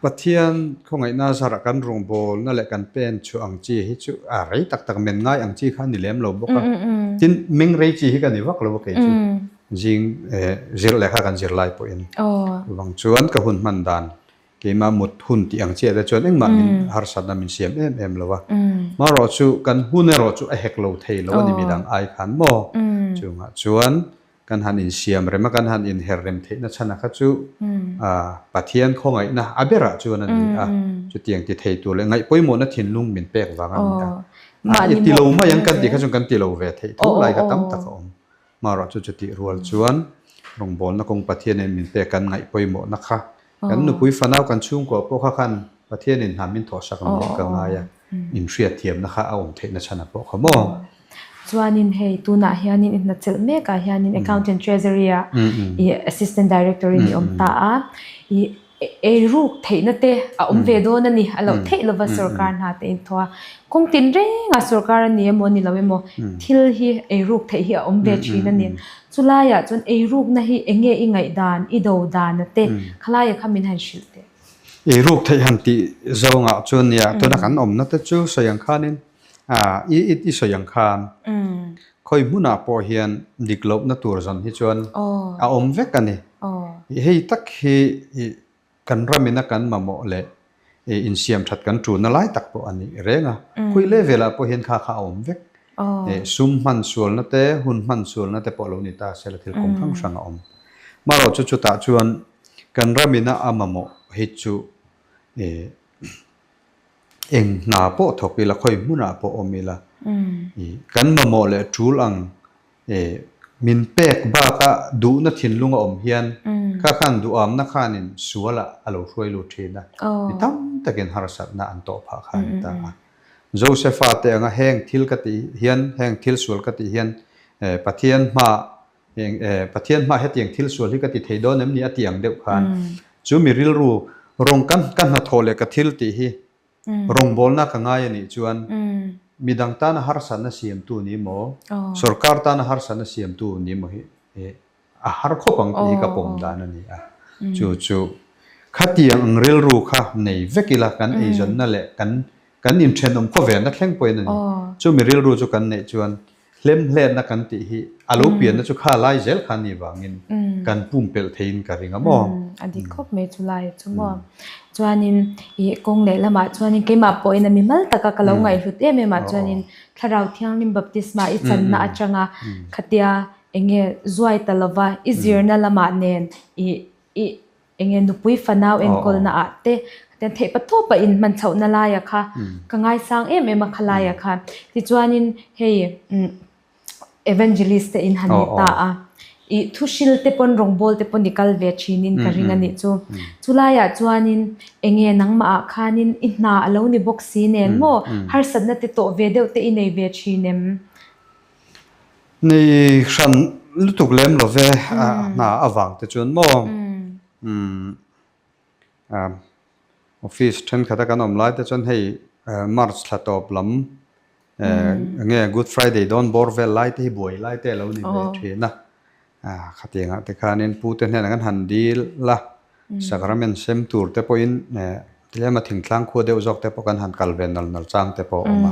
Pathian khawngaihna zarah kan rawngbawlna leh kan pen chhuah ang chi hi chu a rei tak tak men ngai ang chi kha a ni lem lo bawk a tin meng rei chi hi ka ni vak lo a kei chu. Zing zir lehkha kan zir lai pawhin vang chuan ka hun hman dan keimah mut hun tih ang chiah te chuan engmah min harsatna min siam em em lo a. Marawh chu kan hun erawh chu a hek lo thei lo a ni midang ai khan maw? Chungah chuan kan han insiam rem a, kan han inher rem theihna chhan a kha chu Pathian khawngaihna a berah chuan a ni a. Chutiang ti thei tur leh ngaihpawimawhna thinlung min pek vang a ni a. I ti lo mai ang kan tih kha chuan kan ti lo ve theih tho lai kha tam tak a awm. Hmarah chu chutih rual chuan rawngbawlna kawng Pathianin min pek kan ngaih pawimawhna kha kan nupui fanau kan chhungkua pawh kha khan Pathianin hna min thawhsak ang nih ka ngai a, inhriatthiamna kha a awm theihna chhan a pawh kha maw? Chuanin hei tunah hianin i hnachelh mekah hianin Account and Treasury ah i Assistant Director in i awm ta a, i Eiruk theihna te a awm ve dawn a ni, a loh theih lova sorkar hna te in thaw a. Kawng tin rengah sorkar a ni emaw ni lo emaw thil hi eiruk theih hi a awm ve thin a ni. Chulaiah chuan eirukna hi eng nge i ngaihdan, i do dana te khalaiah kha min han hrilh teh. Eiruk theih han tih zawngah chuan nia tuna kan awmna te chu sawi ang khanin i sawi ang khan khawi hmunah pawh hian dik lohna tur zawn hi chuan a awm vek a ni. Hei tak hi kan ramina kan mamawh leh insiam that kan tulna lai tak pawh a ni reng a. Khawi level ah pawh hian kha kha a awm vek. Sum hman sualna te, hun hman sualna te pawh a lo ni ta se la thil kawng hrang hrang a awm. Marawh chu chutah chuan kan ramina a mamawh hi chu Eng hna pawh thawk ila, khawi hmunah pawh awm ila, kan mamawh leh tul ang min pek baka duhna thinlung a awm hian kha khan duhamna khanin sualah a lo hruai lut thin a, mi tam takin harsatna an tawh phah kha a ni ta a. Josefa te anga heng thil ka tih hian, heng thil sual ka tih hian Pathian hmaah Eng e, Pathian hma hetiang thil sual hi ka ti thei dawn em ni a ti ang deuh khan chu mi rilru rawng ka ka hnathawh leh ka thil tih hi rawngbawlna ka ngai a nih chuan midang tana harsatna siamtu ni maw, sorkar tana harsatna siamtu ni maw hi a har khawp ang tih hi ka pawm dan a ni a. Chu chu khatiang ang rilru kha nei vek ila kan eizawnna leh kan. Kan inthenawm khawvelna thleng pawhin a ni. Chumi rilru chu kan neih chuan hlemhletna kan tih hi a lo pianna chu kha lai zel kha ni vangin kan pumpelh theiin ka ring a maw? A dik khawp mai chu lai chu maw. Chuanin ih kawng leh lamah chuanin keimah pawhin a mi mal taka ka lo ngaihhlut em em ah chuanin Thlarau Thianghlim Baptisma i channa atanga khatia eng nge zuai ta lova i zirna lamah nen ih i eng nge nupui fanau enkawlna ah te khatia theih patawp a inhman chhohna laia kha ka ngaisang em em a kha laia kha. Tichuanin hei Evangelist te in han ni ta a, i thuhril te pawn rawngbawl te pawn i kal ve thinin ka ring a nih chu. Chulaiah chuanin eng nge nangmah ah khanin i hna a lo ni bawk si nen maw harsatna te tawh ve deuh te i nei ve thin em? Nei hran lutuk lem lo ve a hna avang te chuan maw office thenkhat a kan awm lai te chuan hei March thla tawp lam enge Good Friday dawn bawr vel lai te hi buai lai te a lo ni ve thin a, khatiangah te khanin pu te hnenah kan han dil a, Sacrament sem tur te pawhin tlema thingtlang khua deuh zawk te pawh kan han kal ve nal nal chang te pawh a awm a,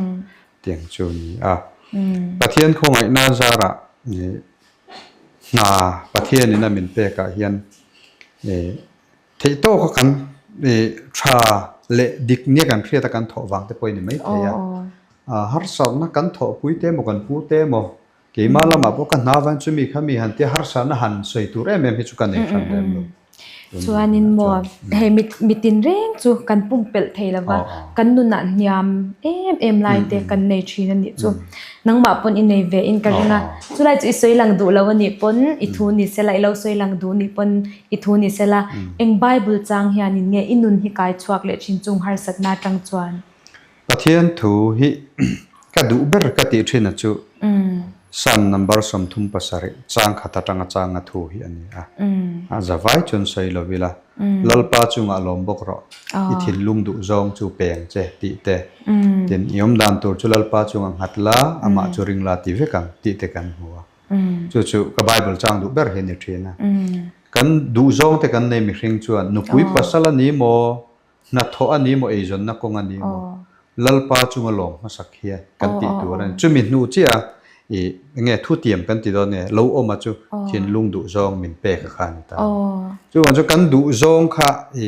tiang chu a ni a. Pathian khawngaihna zarah hna Pathianin a min pekah hian theih tawka kan tha leh dik nia kan hriata kan thawh vang te pawh a ni maithei a. Harsatna kan thawhpui te emaw kan pu te emaw Keimah lamah pawh ka hna vang chu mi kha mi han tia harsatna han sawi tur em em hi chu ka nei hran lem lo. Chuanin maw hei mi tin reng chu kan pumpelh thei lo va, kan nunah hniam em em lai te kan nei thin a nih chu. Nangmah pawn i nei ve in ka ring a, chulai chu i sawi lang duh lo a nih pawn i thu ni sela, i lo sawi lang duh nih pawn i thu ni sela, eng Bible chang hianin nge i nun hi kai chhuak leh thin chung harsatna atang chuan? Pathian thu hi ka duh ber ka tih thin a chu Psalm number 37 chang khat atanga changa thu hi a ni a. A zavai chuan sawi lo ila, Lalpa chungah lawm bawk rawh, i thinlung duh zawng chu peng che tih te, tin i awm dan tur chu Lalpa chungah nghat la, amah chu ring la ti vek ang tih te kan hmu a. Chu chu ka Bible chang duh ber hi a ni thin a. Kan duh zawng te kan nei mihring chuan nupui pasal a ni maw? Hnathawh a ni maw, eizawnna kawng a ni maw, Lalpa chunga lawm hmasak hian kan tih tur a ni. Chumi hnu chiah a i enge thutiam kan ti dawn nge, lo awma chu thinlung duhzawng min pek a kha a ni ta. Chuvang chu kan duhzawng kha i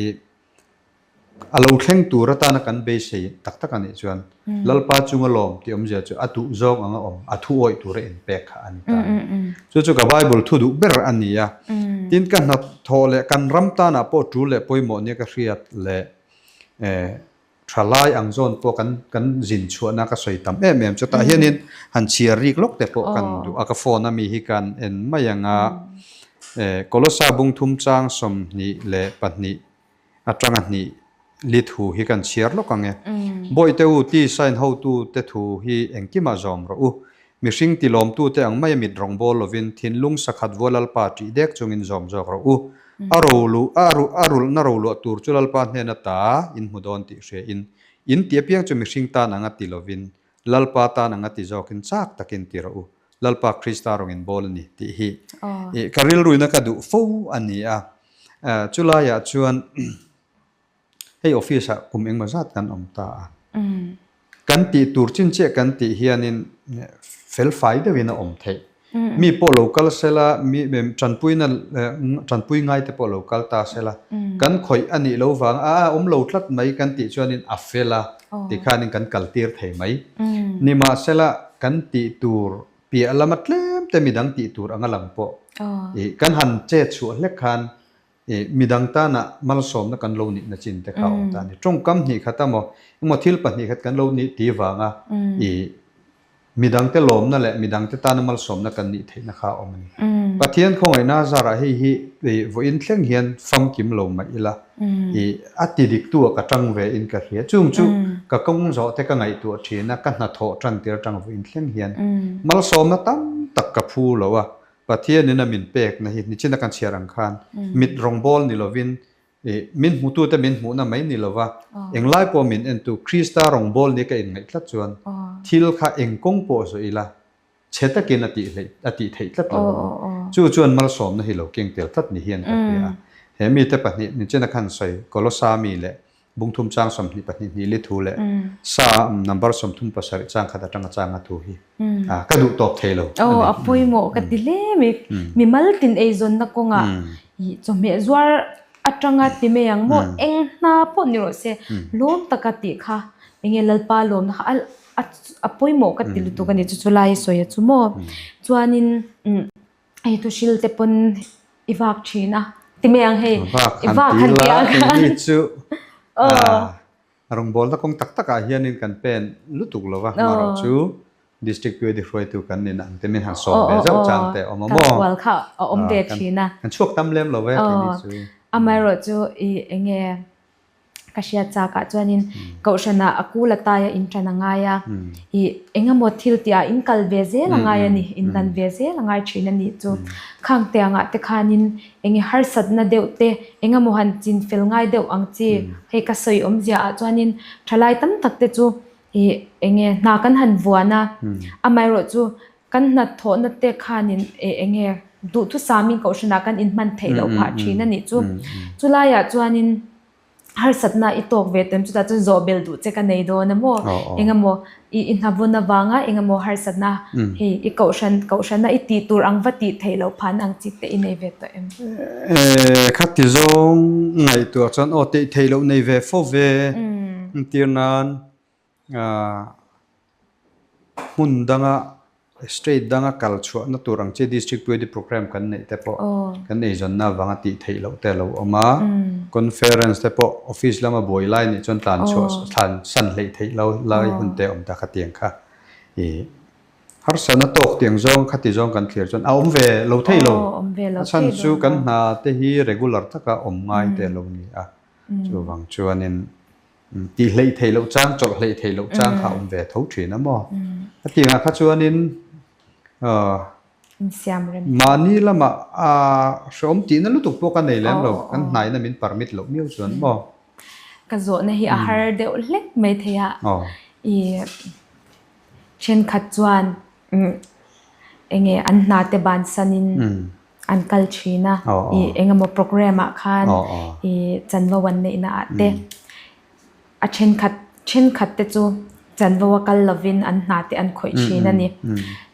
a lo thleng tur atana kan beisei tak tak a nih chuan Lalpa chunga lawm tih awmzia chu a duhzawng anga awm, a thu awih tura inpek kha a ni ta. Chu chu ka Bible thu duh ber a ni a. Tin, ka hnathawh leh kan ram tanah pawh tul leh pawimawh nia ka hriat leh thalai ang zawn pawh kan kan zin chhuahna ka sawi tam em em. Chutah hianin han chhiar rik lawk te pawh kan duh a, ka phone a mi hi kan en mai ang a. Kolosa bungthum chang 22 atanga hnih li thu hi kan chhiar lawk ang e. Bawihte u, ti sign hotu te thu hi engkimah zawm rawh u. Mihring tilawmtu te ang maia mit rawngbawl lovin thinlung sakhat vua Lalpa ṭih dek chungin zawm zawk rawh u. A rolu a a rulhna roluah tur chu Lalpa hnena ta in hmu dawn tih hria in, in ti apiang chu mihring tan anga ti lovin Lalpa tan anga ti zawkin chak takin ti rawh u. Lalpa Krista rawng in bawl a ni tih hi ka rilruina ka duh fo a ni a. Chulaiah chuan hei office ah kum engmaw zat kan awm ta a. Kan tih tur chin chiah kan tih hianin felfai deuhin a awm theih. Mi pawh lo kal sela, mi tanpuina tanpui ngai te pawh lo kal ta sela, kan khawih a nih lo vang a, a awm lo tlat mai kan tih chuanin a fel a tikhanin kan kaltir thei mai. Nimahsela kan tih tur piah lama tlem te midang tih tur anga lang pawh ih kan han chet chhuah hlek khan ih midang tana malsawmna kan lo nihna chin te kha a awm ta a ni. Tawngkam hnih khat emaw emaw thil pahnih khat kan lo nih ti vanga ih midangte lawmna leh midangte tana malsawmna kan nih theihna kha a awm a ni. Pathian khawngaihna zarah hei hi ih vawiin thleng hian famkim lo mah ila ih a ti diktu ah ka tang ve in ka hria. Chung chu ka kawng zawh te ka ngaihtuah thin a, ka hnathawh tan tir atang vawiin thleng hian malsawmna tam tak ka phu lo a, Pathianin a min pekna hi nichina kan chhiar ang khan mit rawngbawl ni lovin ih min hmutute min hmuhna mai ni lova englai pawh min entu Krista rawngbawl ni ka inngaih tlat chuan thil kha eng kawng pawh zawh ila Chhe takin a tih hleih a tih theih tlat lo a ni. Chu chuan malsawmna hi lo keng tel tlat ni hian ka hria a. He mite pahnih Nichina khan sawi Kolosa mi leh Bungthum chang 22 hnih li thu leh Salm number 37 chang khat atanga changa thu hi ka duh tawp thei lo a ni. A pawimawh ka ti hle mai. Mimal tin eizawnna kawngah chawhmeh zuar atanga ti mai ang maw eng hna pawh ni rawh se lawm taka tih kha enge Lalpa lawmna kha a pawimawh ka ti lutuk a ni chu chu lai sawi a chu maw. Chuanin Hei thu hril te pawn i vak thin a ti mai ang hei. I vak han ti la keini chu rawngbawlna kawng tak takah hianin kan pen lutuk lo va, amaherawh chu District POD hruaitu kan nin ang te min han sawm ve zauh chang te a awm a maw? Kal kual kha a awm ve thin a. Kan chhuak tam lem lo ve keini chu. Amaherawh chu i enge Ka hriat chakah chuanin Kohhranah a kul a taia in ṭan a ngai a, i engemaw thil tihah in kal ve zel a ngai a ni, in dan ve zel a ngai ṭhin a nih chu. Khang tiangah te khanin enge harsatna deuh te, engemaw han chin fel ngai deuh ang chi, hei ka sawi awmzia ah chuanin ṭhalai tam tak te chu i enge hna kan han vuan a, amaherawh chu kan hnathawhna te khanin enge duhthusamin Kohhranah kan inhman theih loh phah ṭhin a nih chu. Chulaiah chuanin harsatna i tawk ve tem chutah chuan zawh bel duh che ka nei dawn a maw? Engemaw i i hnavun avanga engemaw harsatna hei i Kohhran Kohhrana i tih tur ang va tih theih loh phan ang chi te i nei ve tawh em? Khati zawng ngaihtuah chuan aw tih theih loh nei ve fo ve entir nan Hmun danga state danga kal chhuahna tur ang chi district POD programme kan neih te pawh kan eizawnna avanga tih theih loh te a lo awm a. Conference te pawh office lama buai lai nih chuan tlan chhuah thlan san hleih theih lo lai hun te a awm ta khatiang kha. Ih harsatna tawk tiang zawng khati zawng kan thlir chuan a awm ve lo thei lo. A chhan chu kan hna te hi regular taka awm ngai te a lo ni a. Chuvang chuanin Tih hleih theih loh chang, chawlh hleih theih loh chang kha a awm ve tho thin a maw? A tiangah kha chuanin mahni lamah hrehawm tihna lutuk pawh ka nei lem lo, kan hnaihna min permit loh miau chuan maw? Ka zawhna hi a har deuh hlek mai thei a, i thenkhat chuan enge an hna te bansanin an kal thin a, i engemaw programme ah khan i chanvo an neihna ah te a thenkhat thenkhat te chu chanvo a kal lovin an hna te an khawih thin a ni.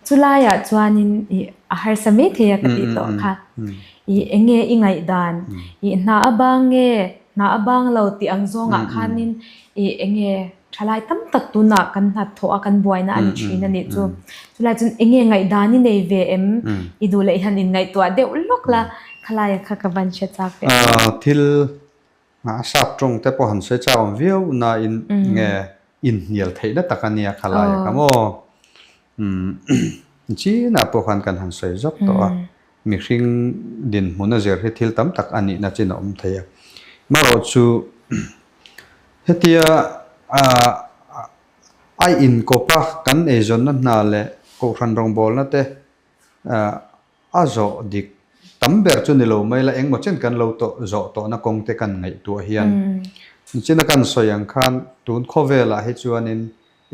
Chulaiah chuanin i a harsa mai thei a ka tih tawh kha. I enge i ngaihdan i hna a bang nge hna a bang lo tih ang zawngah khanin i enge Thalai tam tak tunah kan hnathawh a kan buaina a ni thin a nih chu. Chulai chuan enge ngaihdan i nei ve em? I duh leh hian inngaihtuah deuh lawk la, khalaia kha ka van hre chak ve. Thil a sap tawng te pawh han sawi chak awm viau nain nge inhnial theihna tak a nia khalaia kha maw? Chinah pawh khan kan han sawi zawk tawh a, mihring dinhmun a zir hi thil tam tak a nihna chin a awm thei a. Marawh chu hetia a inkawp a kan eizawnna hna leh kohhran rawngbawlna te a zawh dik tam ber chu ni lo mai la, engmaw chen kan lo tawh zawh tawhna kawng te kan ngaihtuah hian china kan sawi ang khan tun khawvelah hi chuanin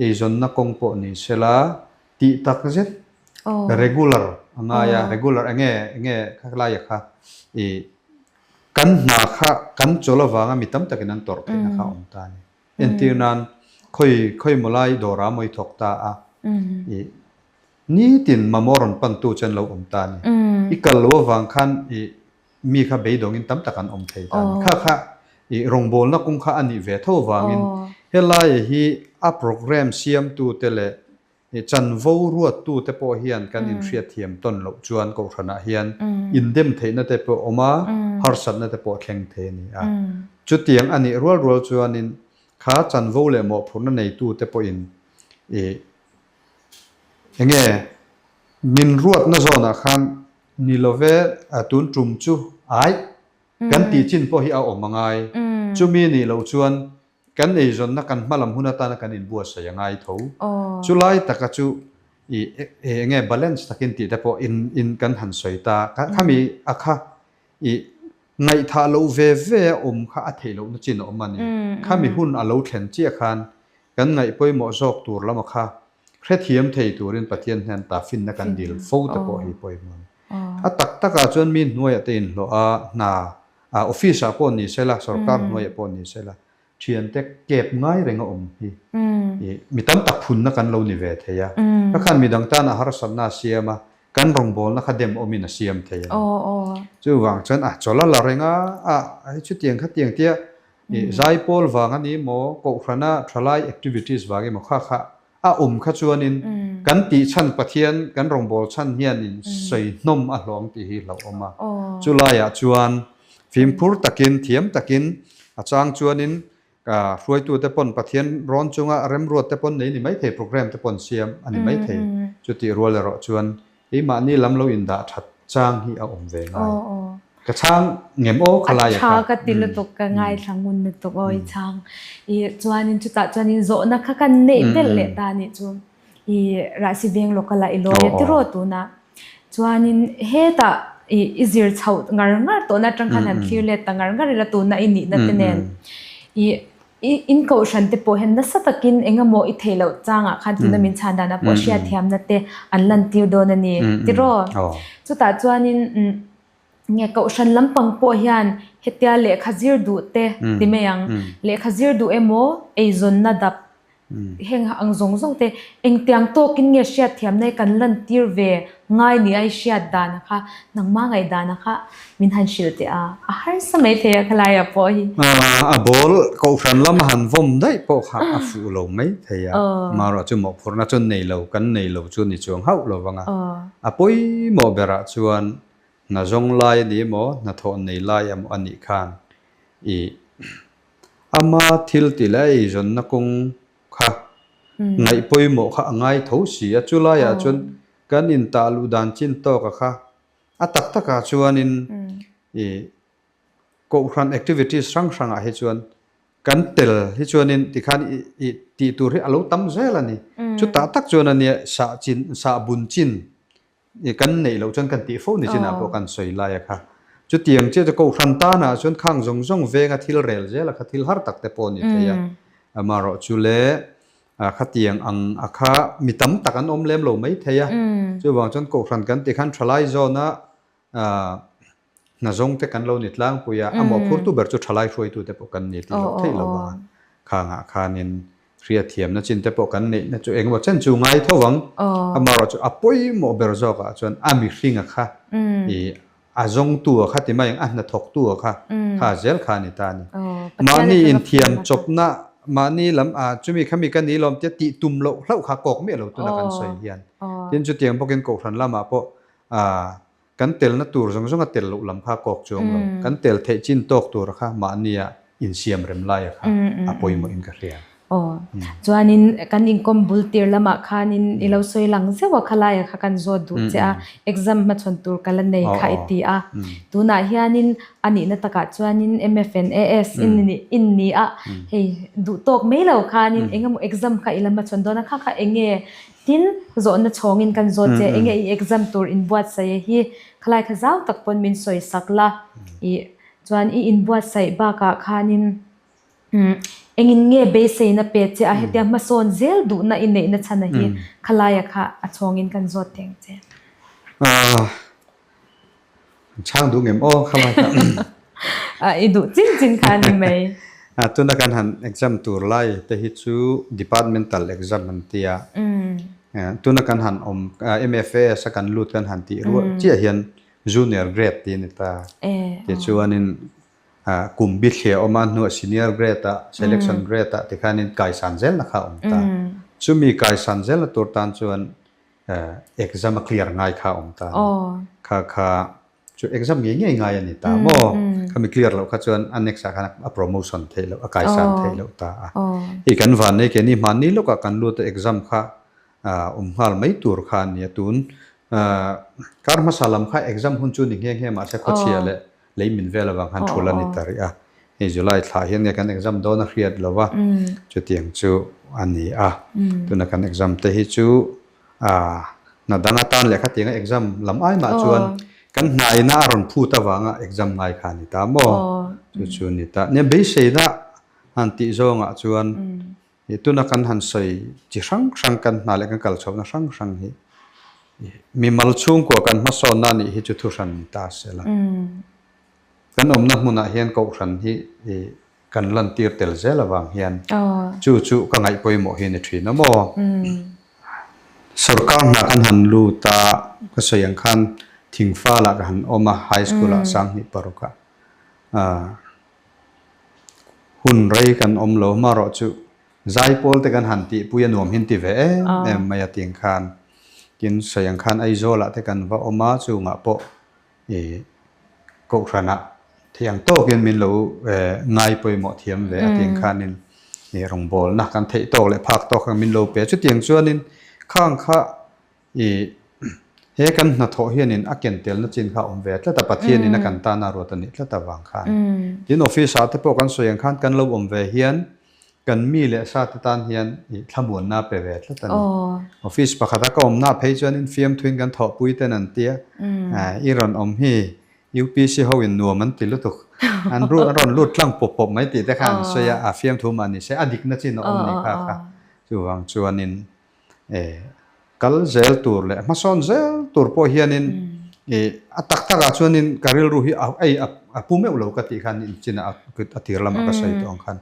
eizawnna kawng pawh ni sela tih tak zet regular a ngai a, regular enge enge kha laia kha i kan hna kha kan chawl avanga mi tam takin an tawrh theihna kha a awm ta a ni. Entir nan khawi khawi maw lai dawrah maw i thawk ta a, i nitin mamawh rawn pantu chu an lo awm ta a ni. I kal lo avang khan i mi kha beidawngin tam tak an awm thei ta a ni. Kha kha i rawngbawlna kawng kha a nih ve tho avangin helai hi a programme siamtute leh i chanvo ruattute pawh hian kan inhriatthiam tawn loh chuan kohhranah hian indem theihna te pawh a awm a, harsatna te pawh a thleng thei a ni a. Chutiang a nih rual rual chuanin kha chanvo leh mawhphurhna neitute pawhin i enge min ruatna zawnah khan Ni love, tun tum chu aih kan tih chin pawh hi a awm a ngai. Chumi nih loh chuan kan eizawnna kan hmalam hun atana kan inbuatsaih a ngai tho. Chulai taka chu i eng nge balance takin tih te pawh in in kan han sawi ta. Khami a kha i ngaihthah loh ve ve a awm kha a theih lohna chin a awm a ni. Khami hun a lo thlen chiah khan kan ngaih pawimawh zawk tur lama kha Hrethiam thei turin Pathian hian ta finna kan dil fo te pawh hi pawimawh a ni. A tak takah chuan mi hnuaiah te inhlawh a, hna, office ah pawh ni sela, sorkar hnuaiah pawh ni sela, Thiante kep ngai reng a awm hi i mi tam tak phunna kan lo ni ve thei a. Ka khan midang tan a harsatna a siam a, kan rawngbawlna kha dem awmin a siam thei a ni. Chuvang chuan a chawlh a la reng a, a hei chutiang khatiang tia i zaipawl vang a ni maw, kohhrana thalai activities vang emaw kha kha a awm kha chuanin kan tih chhan Pathian kan rawngbâwl chhan hianin sawi hnawm a hlawng tih hi hlauhawm a. Chu laiah chuan fimkhur takin, thiam takin a chang chuanin hruaitute pawn Pathian rawn chunga remruatte pawn nei ni maithei, program te pawn siam a ni maithei. Chutih rual erawh chuan Keimahni lam lo indah that chang hi a awm ve ngai. Ka chhang ngem aw khalai a kha. A tha ka ti lutuk, ka ngaithla ngun lutuk aw i chhang. I chuanin chutah chuanin zawhna kha kan neih belh leh ta anih chu. I Rahsi veng local ah i lawi a tiraw tunah. Chuanin hetah i i zir chhoh ngar ngar tawhna atang khan han thlir let ta ngar ngar ila tuna i nihna te nen. I I in kohhran te pawh hian nasa takin eng emaw i theih loh changah khan tuna min chhan danah pawh hriatthiamna te an lantir dawn a ni tiraw? Chutah chuanin nge kohhran lampang pawh hian hetia lehkha zir duh te ti mai ang, lehkha zir duh emaw eizawnna dap heng ang zawng zawng te engtiang tawkin nge hriatthiamna hi kan lantir ve ngai ni a i hriat dana kha nangma ngaih dana kha min han hrilh teh a, a harsa mai thei a khalaiah pawh hi. A ball kohhran lama han vawm daih pawh kha a fuh lo mai thei a, marawh chu mawhphurhna chu nei lo kan nei lo chu ni chuang hauh lo vang a, a pawimawh berah chuan hna zawng lai a ni emaw hnathawh nei lai emaw a nih khan i ama thil tih leh a eizawnna kawng kha ngaih pawimawh kha a ngai tho si a, chulaiah chuan kan intah luh dan chin tawka kha A tak takah chuanin i kohhran activities hrang hrangah hi chuan kan tel hi chuanin tikhan i tih tur hi a lo tam zel a ni. Chutah tak chuan a nia sah chin sah bun chin i kan neih loh chuan kan tih fo ni chinah pawh kan sawi lai a kha. Chutiang chiah chu kohhran tanah chuan khang zawng zawng venga thil rel zel a kha thil har tak te pawh a ni thei a. Amaherawhchu le Khatiang ang a kha mi tam tak an awm lem lo mai thei a, chuvang chuan kohhran kan tih khan thalai zawna hna zawng te kan lo ni tlangpui a, a mawhphurtu ber chu thalai hruaitu te pawh kan ni tih loh theih lo vang a, khangah khanin hriatthiamna chin te pawh kan neihna chu engemaw chen chu ngai tho vang, amaherawhchu a pawimawh ber zawkah chuan a mihringa kha i A zawngtu a kha ti mai ang, a hnathawktu a kha kha zel kha a ni ta a ni. Mahni inthiam chawpna, mahni lam a chumi khami ka ni lawm tia tih tum loh hlauh kha kawk miah lo tuna kan sawi hian. Tin chutiang bawkin Kohhran lamah pawh kan telna tur zawng zawng a tel loh lam kha kawk chuang lo. Kan tel theih chin tawk tur kha mahnia insiam rem laia kha a pawimawhin ka hria. Aw, chuanin kan inkawm bul tir lamah khanin i lo sawi lang zeuh a, khalaia kha kan zawt duh che a, exam hmachhawn tur ka la nei kha i ti a. Tunah hianin a nihna takah chuanin MFNAS in ni a, hei duh tawk mai lo khanin eng emaw exam kha i la hmachhawn dawn a, kha kha eng nge tin zawhna chhawngin kan zawt che, eng nge i exam tur inbuatsaih hi khalai kha zau tak pawn min sawi sak la, i chuan i inbuatsaih bakah khanin Engin nge beiseina pe che a hetia hmasawn zel duhna i neihna chhana hi khalaia kha a chhawngin kan zawt teng che. Chhang duh ngem aw khalai kha. I duh chin chin kha a ni mai. Tuna kan han exam tur lai te hi chu departmental exam an tia. Tuna kan han awm MFAS a kan lut kan han tih ruah chiah hian junior grade tih a ni ta. Tichuanin Kum bithliah awm a hnuah senior grade ah, selection grade ah tikhanin kaisan zelna kha a awm ta. Chumi kaisan zelna tur tan chuan exam a clear ngai kha a awm ta a ni. Kha kha chu exam ngei ngei ngai a ni ta maw? Khami clear loh kha chuan a next ah khan a promotion theih loh, a kaisan theih loh ta a. Hei kan vannei ke ni hmanni lawkah kan lut a exam kha awm nghal mai tur kha a ni a. Tun kar hmasa lam kha exam hun chu ni nghe nghe mahse khawchhia leh Lei min vel avang khan thul a ni ta rih a, hei July thlah hian nge kan exam dawn a hriat lo va, chutiang chu a ni a. Tuna kan exam te hi chu hna dang atan leh khatianga exam lam ai mah chuan kan hnaina a rawn phut avanga exam ngai kha a ni ta maw? Chu chu a ni ta. Nia beiseina han tih zawngah chuan Tuna kan han sawi chi hrang hrang kan hna leh kan kal chhohna hrang hrang hi mimal chhungkua kan hmasawnna anih hi chu thuhran ni ta se la. Kan awmna hmunah hian kohhran hi. kan lantir tel zel avang hian chu chu ka ngaih pawimawh hi a ni thin a maw? Sorkar hna kan han lut a, ka sawi ang khan Thingfalah ka han awm a, High School ah 2006 ah hun rei kan awm lo hmarawh chu Zaipawl te kan han tihpui a nuam hin ti ve em em mai a ting khan tin sawi ang khan Aizawl ah te kan va awm a, chungah pawh I kohhranah thei ang tawkin min lo ngai pawimawh thiam ve a tiang khanin i rawngbawlna kan theih tawk leh phak tawk kha min lo pe a. Chutiang chuanin khang kha i he kan hnathawh hianin a ken telna chin kha a awm ve tlat a, Pathianin a kan tana ruat a nih tlat avang khan. Tin, office ah te pawh kan sawi ang khan kan lo awm ve hian Kan mi leh sa te tan hian i thlamuanna pe ve tlat a ni. Office pakhata ka awmna phei chuan in fiamthuin kan thawhpui ten an tia, i rawn awm hi UPC ho in nuam an ti lutuk, an ru an rawn lut tlang pawp pawp mai tih te kha an sawi a, a fiamthu mah ni se a dikna chin a awm ni kha kha. Chuvang chuanin kal zel tur leh hmasawn zel tur pawh hianin a tak takah chuanin ka rilru hi ei a pu meuh lo ka tih khan inchinah a tir lamah ka sawi tawh ang khan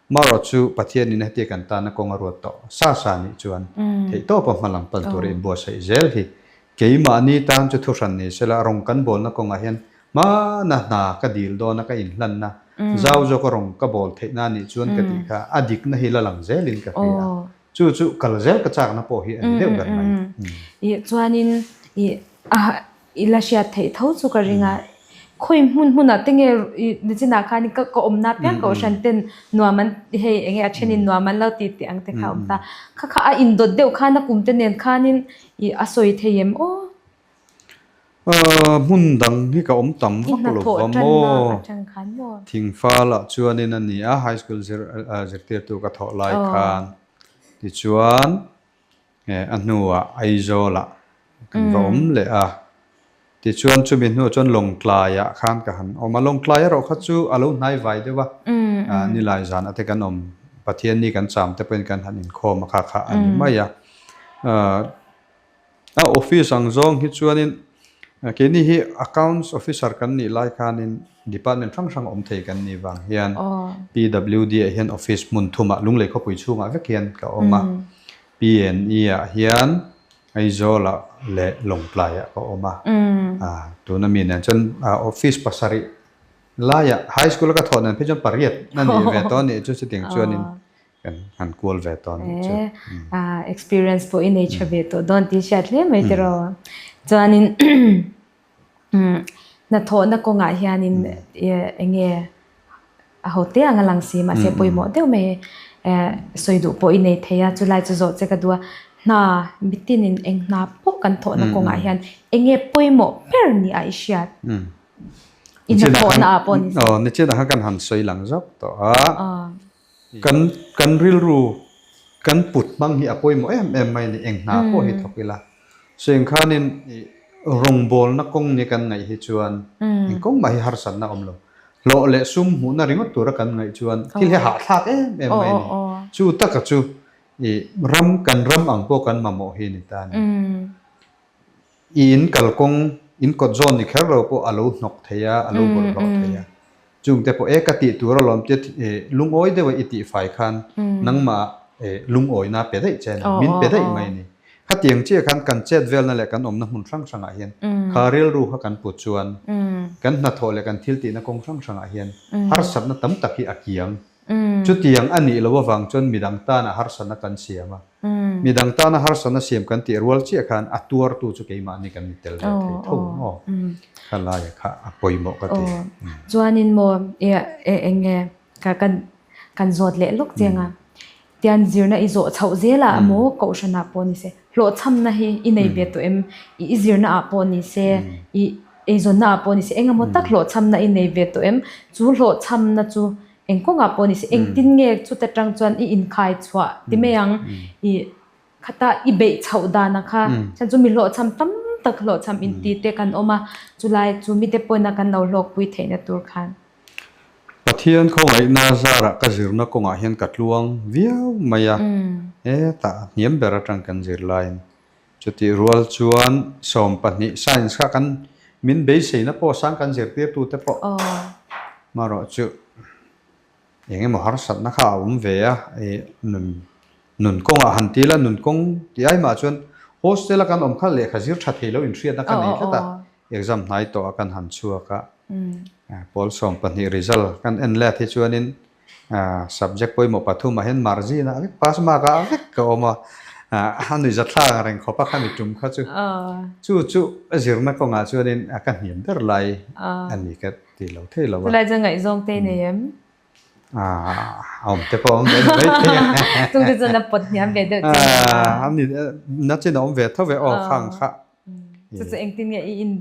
marawh chu Pathianin hetia kan tana kawng a ruat tawh sa sa nih chuan theihtawpa hma lam pan tura inbuatsaih zel hi keimahni tan chu thuhran ni sela rawng kan bawlna kawngah hian hmana hna ka dil dawna ka inhlanna zau zawka rawng ka bawl theihna nih chuan ka tih kha a dikna hi la lang zelin ka hria a. Chu chu kal zel ka chakna pawh hi a ni deuh ber mai. I chuanin i a i la hriat theih tho chu ka ring a, khawi hmun hmunah te nge i nichinah khan ka ka awmna piang kohhran ten nuam an hei eng nge a thenin nuam an lo ti tih ang te kha a awm ta. Kha kha a indawt deuh khan a kum te nen khanin i a sawi thei em aw? Hmun dang hi ka awm tam vak lo va maw? Thingfal ah chuanin a ni a, high school zirtirtu ka thawh lai khan. Tichuan a hnuah Aizawl ah kan va awm leh a. Tichuan chumi hnuah chuan Lawngtlai ah khan ka han awm a. Lawngtlai erawh kha chu a lo hnai vai deuh a, nilai zan ate kan awm, Pathianni kan cham te pawhin kan han inkhawm a kha kha a ni mai a. A office ang zawng hi chuanin keini hi accounts officer kan nih lai khanin department hrang hrang awm thei kan nih vang hian PWD ah hian office hmun thumah Lunglei khawpui chhungah vek hian ka awm a, PNE ah hian Aizawl ah leh Lawngtlai ah ka awm a, tuna mi nen chuan office pasarih laiah high school a ka thawh nen phei chuan pariat a nih ve tawh a nih chu chutiang chuanin Kan han kual ve tawh anih chu. Eh, experience pawh i nei tha ve tawh dawn tih hriat hle mai tiraw. Chuanin hnathawhna kawngah hianin eng nge a ho te ang a lang si mahse pawimawh deuh mai sawi duh pawh i nei thei a, chulai chu zawh che ka duh a, hna mitinin eng hna pawh kan thawhna kawngah hian eng nge pawimawh ber ni a i hriat? I hnathawhna ah pawh ni se. Aw, nichinah khan kan han sawi lang zawk tawh a. Kan kan rilru kan put hmang hi a pawimawh em em mai a ni, eng hna pawh hi thawk ila. Seng khanin rawngbawlna kawng nia kan ngaih hi chuan eng kawng mah hi harsatna a awm lo. Hlawh leh sum hmuhna ringawt tura kan ngaih chuan thil hi hahthlak em em mai a ni. Chu taka chu i ram kan ram ang pawh kan mamawh hi a ni ta a ni. I in kalkawng, in kawt zawn ni kher lo pawh a lo hnawk thei a, a lo bawlhhlawh thei a. Chungte pawh e ka tih tur alawm tia lungawi deuha i tih fai khan nangmah lungawina pe daih che a ni, min pe daih mai a ni. Khatiang chiah khan kan chet velna leh kan awmna hmun hrang hrangah hian kha rilru kha kan put chuan kan hnathawh leh kan thil tihna kawng hrang hrangah hian harsatna tam tak hi a kiang. Chutiang a nih loh avang chuan midang tana harsatna kan siam a. Midang tana harsatna siam kan tih rual chiah khan a tuartu chu keimahni kan ni tel ve thei tho maw? Kha laia kha a pawimawh ka ti. Chuanin maw eng nge ka kan zawt leh lawk chiang a, tian zirna i zawh chhoh zelah maw kohhranah pawh ni se hlawhchhamna hi i nei ve tawh em? I zirna ah pawh ni se i eizawnna ah pawh ni se eng emaw tak hlawhchhamna i nei ve tawh em? Chu hlawhchhamna chu Eng kawngah pawh ni se, engtin nge chuta tang chuan i inkhai chhuah ti mai ang, i khata i beih chhoh dana kha chuan chu mi hlawhchham tam tak hlawhchham inti te kan awm a, chulai chu mite pawina kan lo hlawkpui theihna tur khan. Pathian khawngaihna zarah ka zirna kawngah hian ka tluang viau mai a, hetah hniam ber atang kan zir laiin Chutih rual chuan 12 science kha kan min beiseina pawh sang kan zirtirtute pawh marawh chu Eng emaw harsatna kha a awm ve a, ih nun nun kawngah han ti ila, nun kawng tih ai mah chuan hostel a kan awm kha lehkha zir tha thei lo inhriatna ka nei tlat a, exam hnai tawh a kan han chhuak a, pawl 12 result kan en let hi chuanin subject pawimawh pathumah hian margin ah vek pass mark ah vek ka awm a, a nuihza thlak ang reng khawp a khami tum kha chu, chu chu zirna kawngah chuanin ka hniam ber lai a ni ka Ti lo thei lo a. Chulai chuan ngaihzawng te i nei em? Ah, a awm te pawh a awm ve mai thei a. Chung te chuan a pawt hniam ve deuh che nia. Ah, a ni, na chin a awm ve tho ve aw khang kha. Chu chu engtin nge i in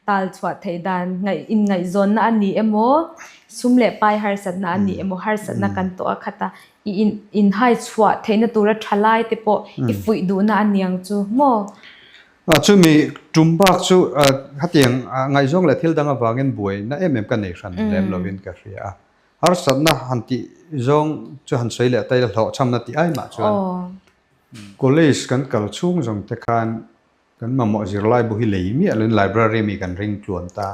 tal chhuah theih dan, ngaih in ngaihzawnna a ni emaw, sum leh pai harsatna a ni emaw, harsatna kan tawh a khat a, i in in hai chhuah theihna tura tha lai te pawh i fuih duhna a niang chu maw? Chumi tum bak chu hetiang ngaihzawng leh thil dang avangin buaina em em ka nei hran lem lovin ka hria a. Harsatna han tih zawng chu han sawi leh ta ila hlawhchhamna tih ai mah chuan college kan kal chhung zawng te khan kan mamawh zirlai bu hi lei miah loin library mi kan ring tluan ta.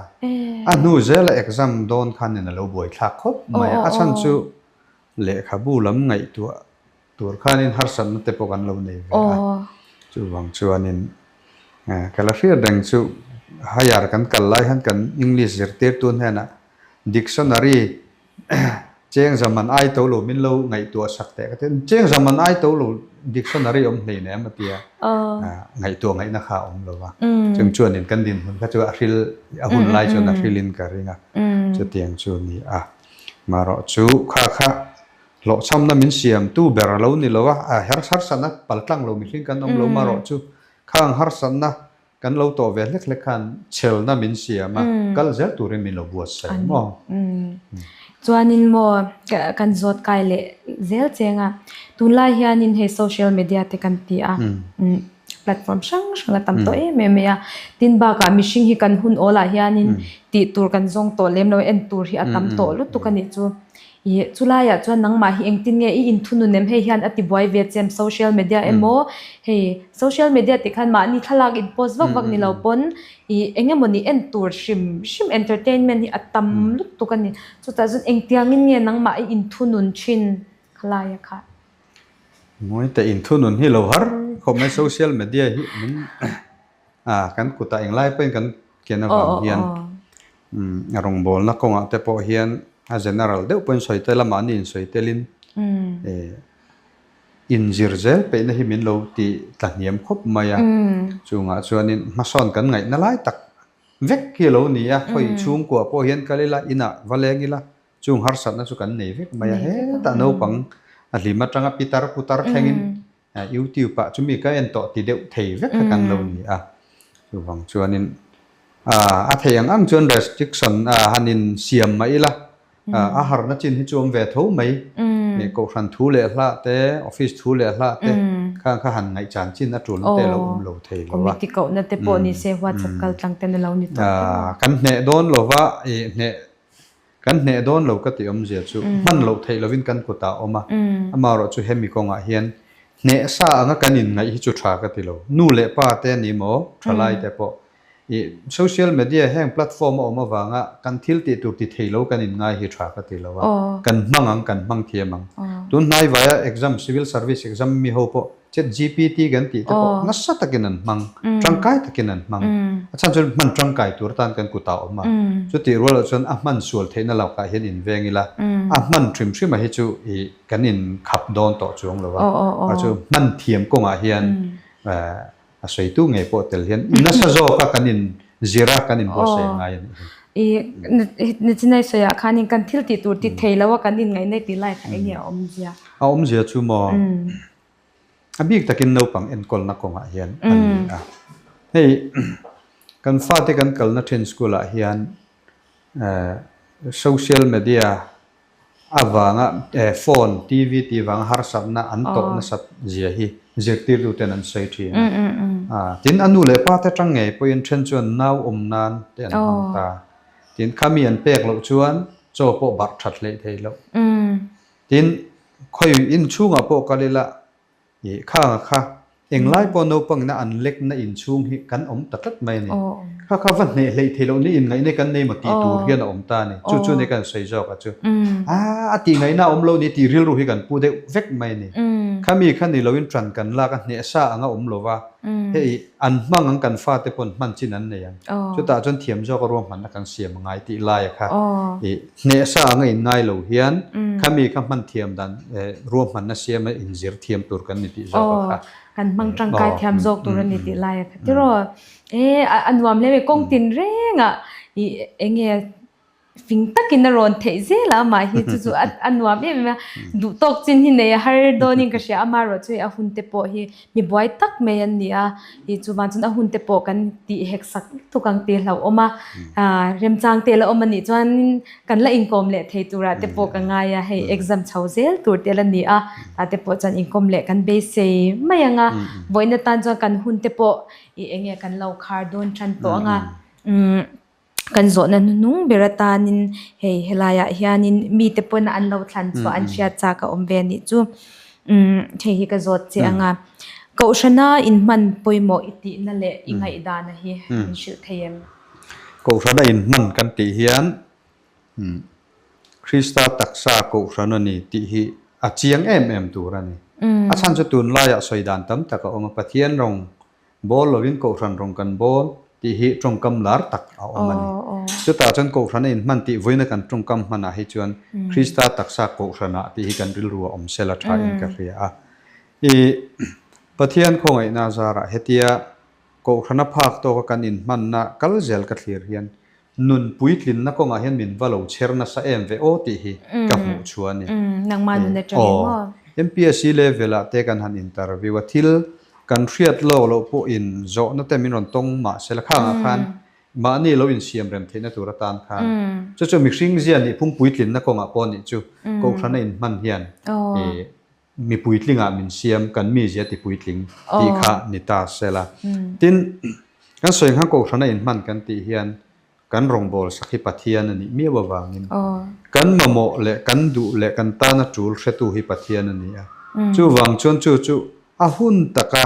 A hnu zela exam dawn khanin a lo buaithlak khawp mai a, a chhan chu lehkhabu lam ngaihtuah Tur khanin harsatna te pawh kan lo nei ve a, chuvang chuanin ka la hriat reng chu higher kan kal lai hian kan English zirtirtu hnenah dictionary cheng zaman ai to lo min lo ngaihtuah sak teh ka ti a, cheng zaman ai to lo dictionary awm hlei nem a ti a, ngaihtuah ngaihna kha a awm lo va, chung chuanin kan dinhmun kha chu a hril a hun lai chuan a hrilin ka ring a, chutiang chu a ni a, marawh chu kha kha Hlawhchhamna min siamtu ber a lo ni lo a, a harsatna paltlang lo mihring kan awm lo marawh chu khang harsatna kan lo tawh ve hlek hlek khan chhelna min siam a, kal zel turin min lo buatsaih maw? Chuanin maw kan zawt kai leh zel cheng a, tunlai hianin hei social media te kan ti a, platform hrang hrang a tam tawh em em mai a, tin bakah mihring hi kan hun awlah hianin tih tur kan zawng tawh lem lo, en tur hi a tam tawh lutuk a nih chu. Ih, chulaiah chuan nangmah hi engtin nge i inthunun em? Hei hian a ti buai ve che em? Social media emaw, hei social media tih khan mahni thlalak in post vak vak ni lo pawn ih eng emaw ni en tur hrim hrim entertainment hi a tam lutuk a ni. Chutah chuan engtiangin nge nangmah i inthunun thin khalaia kha? Ngawi teh inthunun hi lo har khawp mai social media hi min kan kutah englai pawhin kan ken avang hian A rawngbawlna kawngah te pawh hian a general deuh pawhin sawi tel a, mahni insawi telin inzir zel peihna hi min lo ti tla hniam khawp mai a. Chungah chuanin hmasawn kan ngaihna lai tak vek hi a lo ni a, khawi chhungkua pawh hian kal ila, inah va leng ila, chung harsatna chu kan nei vek mai a, hetah naupang a hlim atanga pitar putar thlengin YouTube ah chumi ka en tawh ti deuh thei vek kha kan lo ni a, chuvang chuanin a thei ang ang chuan restriction han in siam mah ila a harna chin hi chu awm ve tho mai, kohhran thu leh hlah te, office thu leh hlah te khang kha han ngaihchan chin a tulna te a lo awm lo thei lo a. Committee kohna te pawh ni se WhatsApp kal tlang ten a lo ni tawh tawh a. Kan hneh dawn lova i hneh Kan hneh dawn lo ka tih awmzia chu hman loh theih lovin kan kutah a awm a, amaherawh chu hemi kawngah hian hneh sa anga kan inngaih hi chu tha ka ti lo. Nu leh pa te a ni maw, thalai te pawh i social media heng platform a awm avanga kan thil tih tur ti thei lo kan inngai hi tha ka ti lo a, kan hmang ang, kan hmang thiam ang. Tun hnai vaia exam, civil service exam mi ho pawh Chat GPT kan tih te pawh nasa takin an hmang, tangkai takin an hmang. A chhan chuan hman tangkai tur atan kan kut ah a awm a. Chutih rual ah chuan a hman sual theihna lakah hian inveng ila, a hman hrim hrim ah hi chu ih kan inkhap dawn tawh chuang lo a. A chu hman thiam kawngah hian a sawitu ngei pawh tel hian nasa zawka kan inzir a, kan inbuatsaih ngai a nih hi. Ih Nichinai sawiah khanin kan thil tih tur ti thei lo a kan inngaihna tih lai kha eng nge a awmzia? A awmzia chu maw? A bik takin naupang enkawlna kawngah hian a ni a. Hei kan fate kan kalna thin school ah hian social media avanga phone, TV tih vanga harsatna an tawh nasat zia hi zirtirtu ten an sawi thin a. Tin a nu leh pa te atang ngei pawhin then chuan nau awm nan te an hmang ta. Tin khami an pek loh chuan chaw pawh barh that hleih thei loh. Tin, khawi inchhungah pawh kal ila, ih khanga kha Englai pawh naupangina an lekna inchhung hi kan awm ta tlat mai a ni. Kha kha va hneh hleih theih loh ni inngaihna kan nei maw tih tur hian a awm ta a ni. Chu chu nia kan sawi zawk a chu. A a tih ngaihna a awm lo ni tih rilru hi kan pu deuh vek mai a ni. Khami kha ni loin ṭan kan lak a hneh sa anga awm lo va, hei an hmang ang kan fate pawn hman chin an nei ang. Chutah chuan thiam zawk a ruahmanna kan siam a ngai tih laia kha i hneh sa anga inngai lo hian khami kha hman thiam dan ruahmanna siama inzir thiam tur kan ni tih zawk a kha. Kan hmang tangkai thiam zawk tur a ni tih laia kha tiraw. E a nuam hle mai kawng tin rengah i enge Fing takin a rawn theih zel a, amah hi chu chu a nuam em em a, duh tawk chin hi nei a har dawnin ka hria, amaherawh chu hei a hun te pawh hi mi buai tak mai an ni a, ih chuvang chuan a hun te pawh kan tih hek sak lutuk ang tih hlauhawm a, remchang te la awm a nih chuanin kan la inkawm leh thei turah te pawh ka ngai a, hei exam chho zel tur te la ni a, tah te pawh chuan inkawm leh kan beisei mai ang a, vawiin atan chuan kan hun te pawh ih eng nge kan lo khar dawn tan tawh ang a. Kan zawhna hnuhnung ber atanin hei helaiah hianin mite pawna an lo thlan chhuah an hriat chak a awm ve anih chu. Umm hei hi ka zawt che ang a, Kohhrana inhman pawimawh i tihna leh i ngaihdana hi min hrilh thei em? Kohhrana inhman kan tih hian Krista taksa Kohhran a ni tih hi a chiang em em tur a ni. A chhan chu tunlaiah sawi dan tam tak a awm a, Pathian rawng Bawl lovin Kohhran rawng kan bawl tih hi tawngkam lar tak a awm a ni. Chutah chuan Kohhran a inhman tih vawiina kan tawngkam hmanah hi chuan Krista taksa Kohhranah tih hi kan rilru a awm sel a tha in ka hria a. I Pathian khawngaihna zarah hetia Kohhrana phak tawka kan inhmanna kal zel ka thlir hian Nun puitlinna kawngah hian min va lo chher nasa em ve aw tih hi ka hmuh chhuah a ni. Nangmah nun atangin maw? Aw. MPSC level ah te kan han interview a, thil kan hriat lawk loh pawhin zawhna te min rawn tawng mah se la khangah khan mahni lo insiam rem theihna tur atan khan chu chu mihring zia nih phung puitlinna kawngah pawh nih chu Kohhrana inhman hian i mi puitlingah min siam, kan mizia ti puitling tih kha ni ta se la. Tin, kan sawi ang khan Kohhrana inhman kan tih hian kan rawngbâwl sak hi Pathian a nih miau avangin kan mamawh leh kan duh leh kan tana ṭul hretu hi Pathian a ni a. Chuvang chuan chu chu a hun taka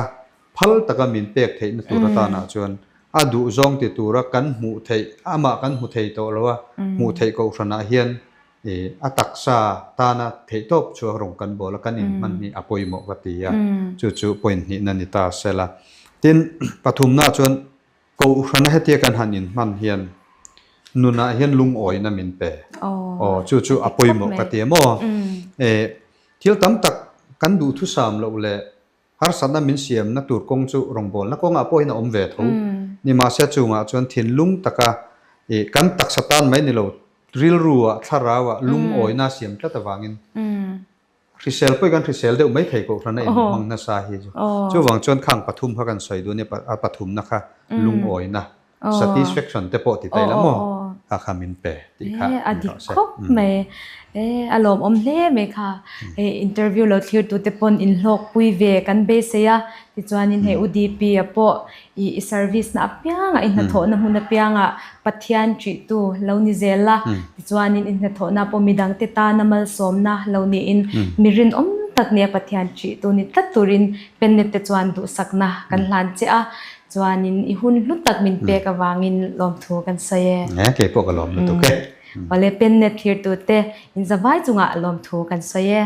phal taka min pek theihna tur atanah chuan a duhzawng ti tura kan hmuh theih, amah kan hmu thei tawh lo a, hmuh theih Kohhranah hian I a taksa tana theihtawp chu a rawn kan bawl a, kan inhman hi a pawimawh ka ti a, chu chu point hnihna ni ta sela. Tin, pathumna chuan Kohhrana hetia kan han inhman hian nunah hian lungawina min pe. Aw, chu chu a pawimawh ka ti a maw? E, thil tam tak kan duhthusam loh leh Harsatna min siamna tur kawng chu rawngbawlna kawngah pawhin a awm ve tho. Nimahse chungah chuan thinlung taka ih kan taksa tan mai ni lo, rilruah, thlarauah lungawina a siam tlat avangin hrisel pawhin kan hrisel deuh mai thei kohhran a inhmang nasa hi chu. Chuvang chuan khang pathum kha kan sawi duh a nia, a pathumna kha lungawina. Satisfaction te pawh ti ta ila maw? Kha kha min pe tih kha A dik khawp mai. E a lawmawm hle mai kha. Hei interview lo thlir tu te pawn in hlawk pui ve kan beisei a. Tichuanin hei UDP a pawh i i service na apiangah i hnathawhna hmun apiangah Pathian ṭihtu lo ni zel a. Tichuanin i hnathawhna pawh midang te tana malsawmna lo niin mi rinawm tak nia Pathian ṭihtu ni tlat turin Pennet te chuan duhsakna kan hlan che a. Chuanin i hun hlu tak min pek avangin lawmthu kan sawi e. Nge kei pawh ka lawm lutuk e. Awle Pennet thirtute in zavai chungah lawmthu kan sawi e.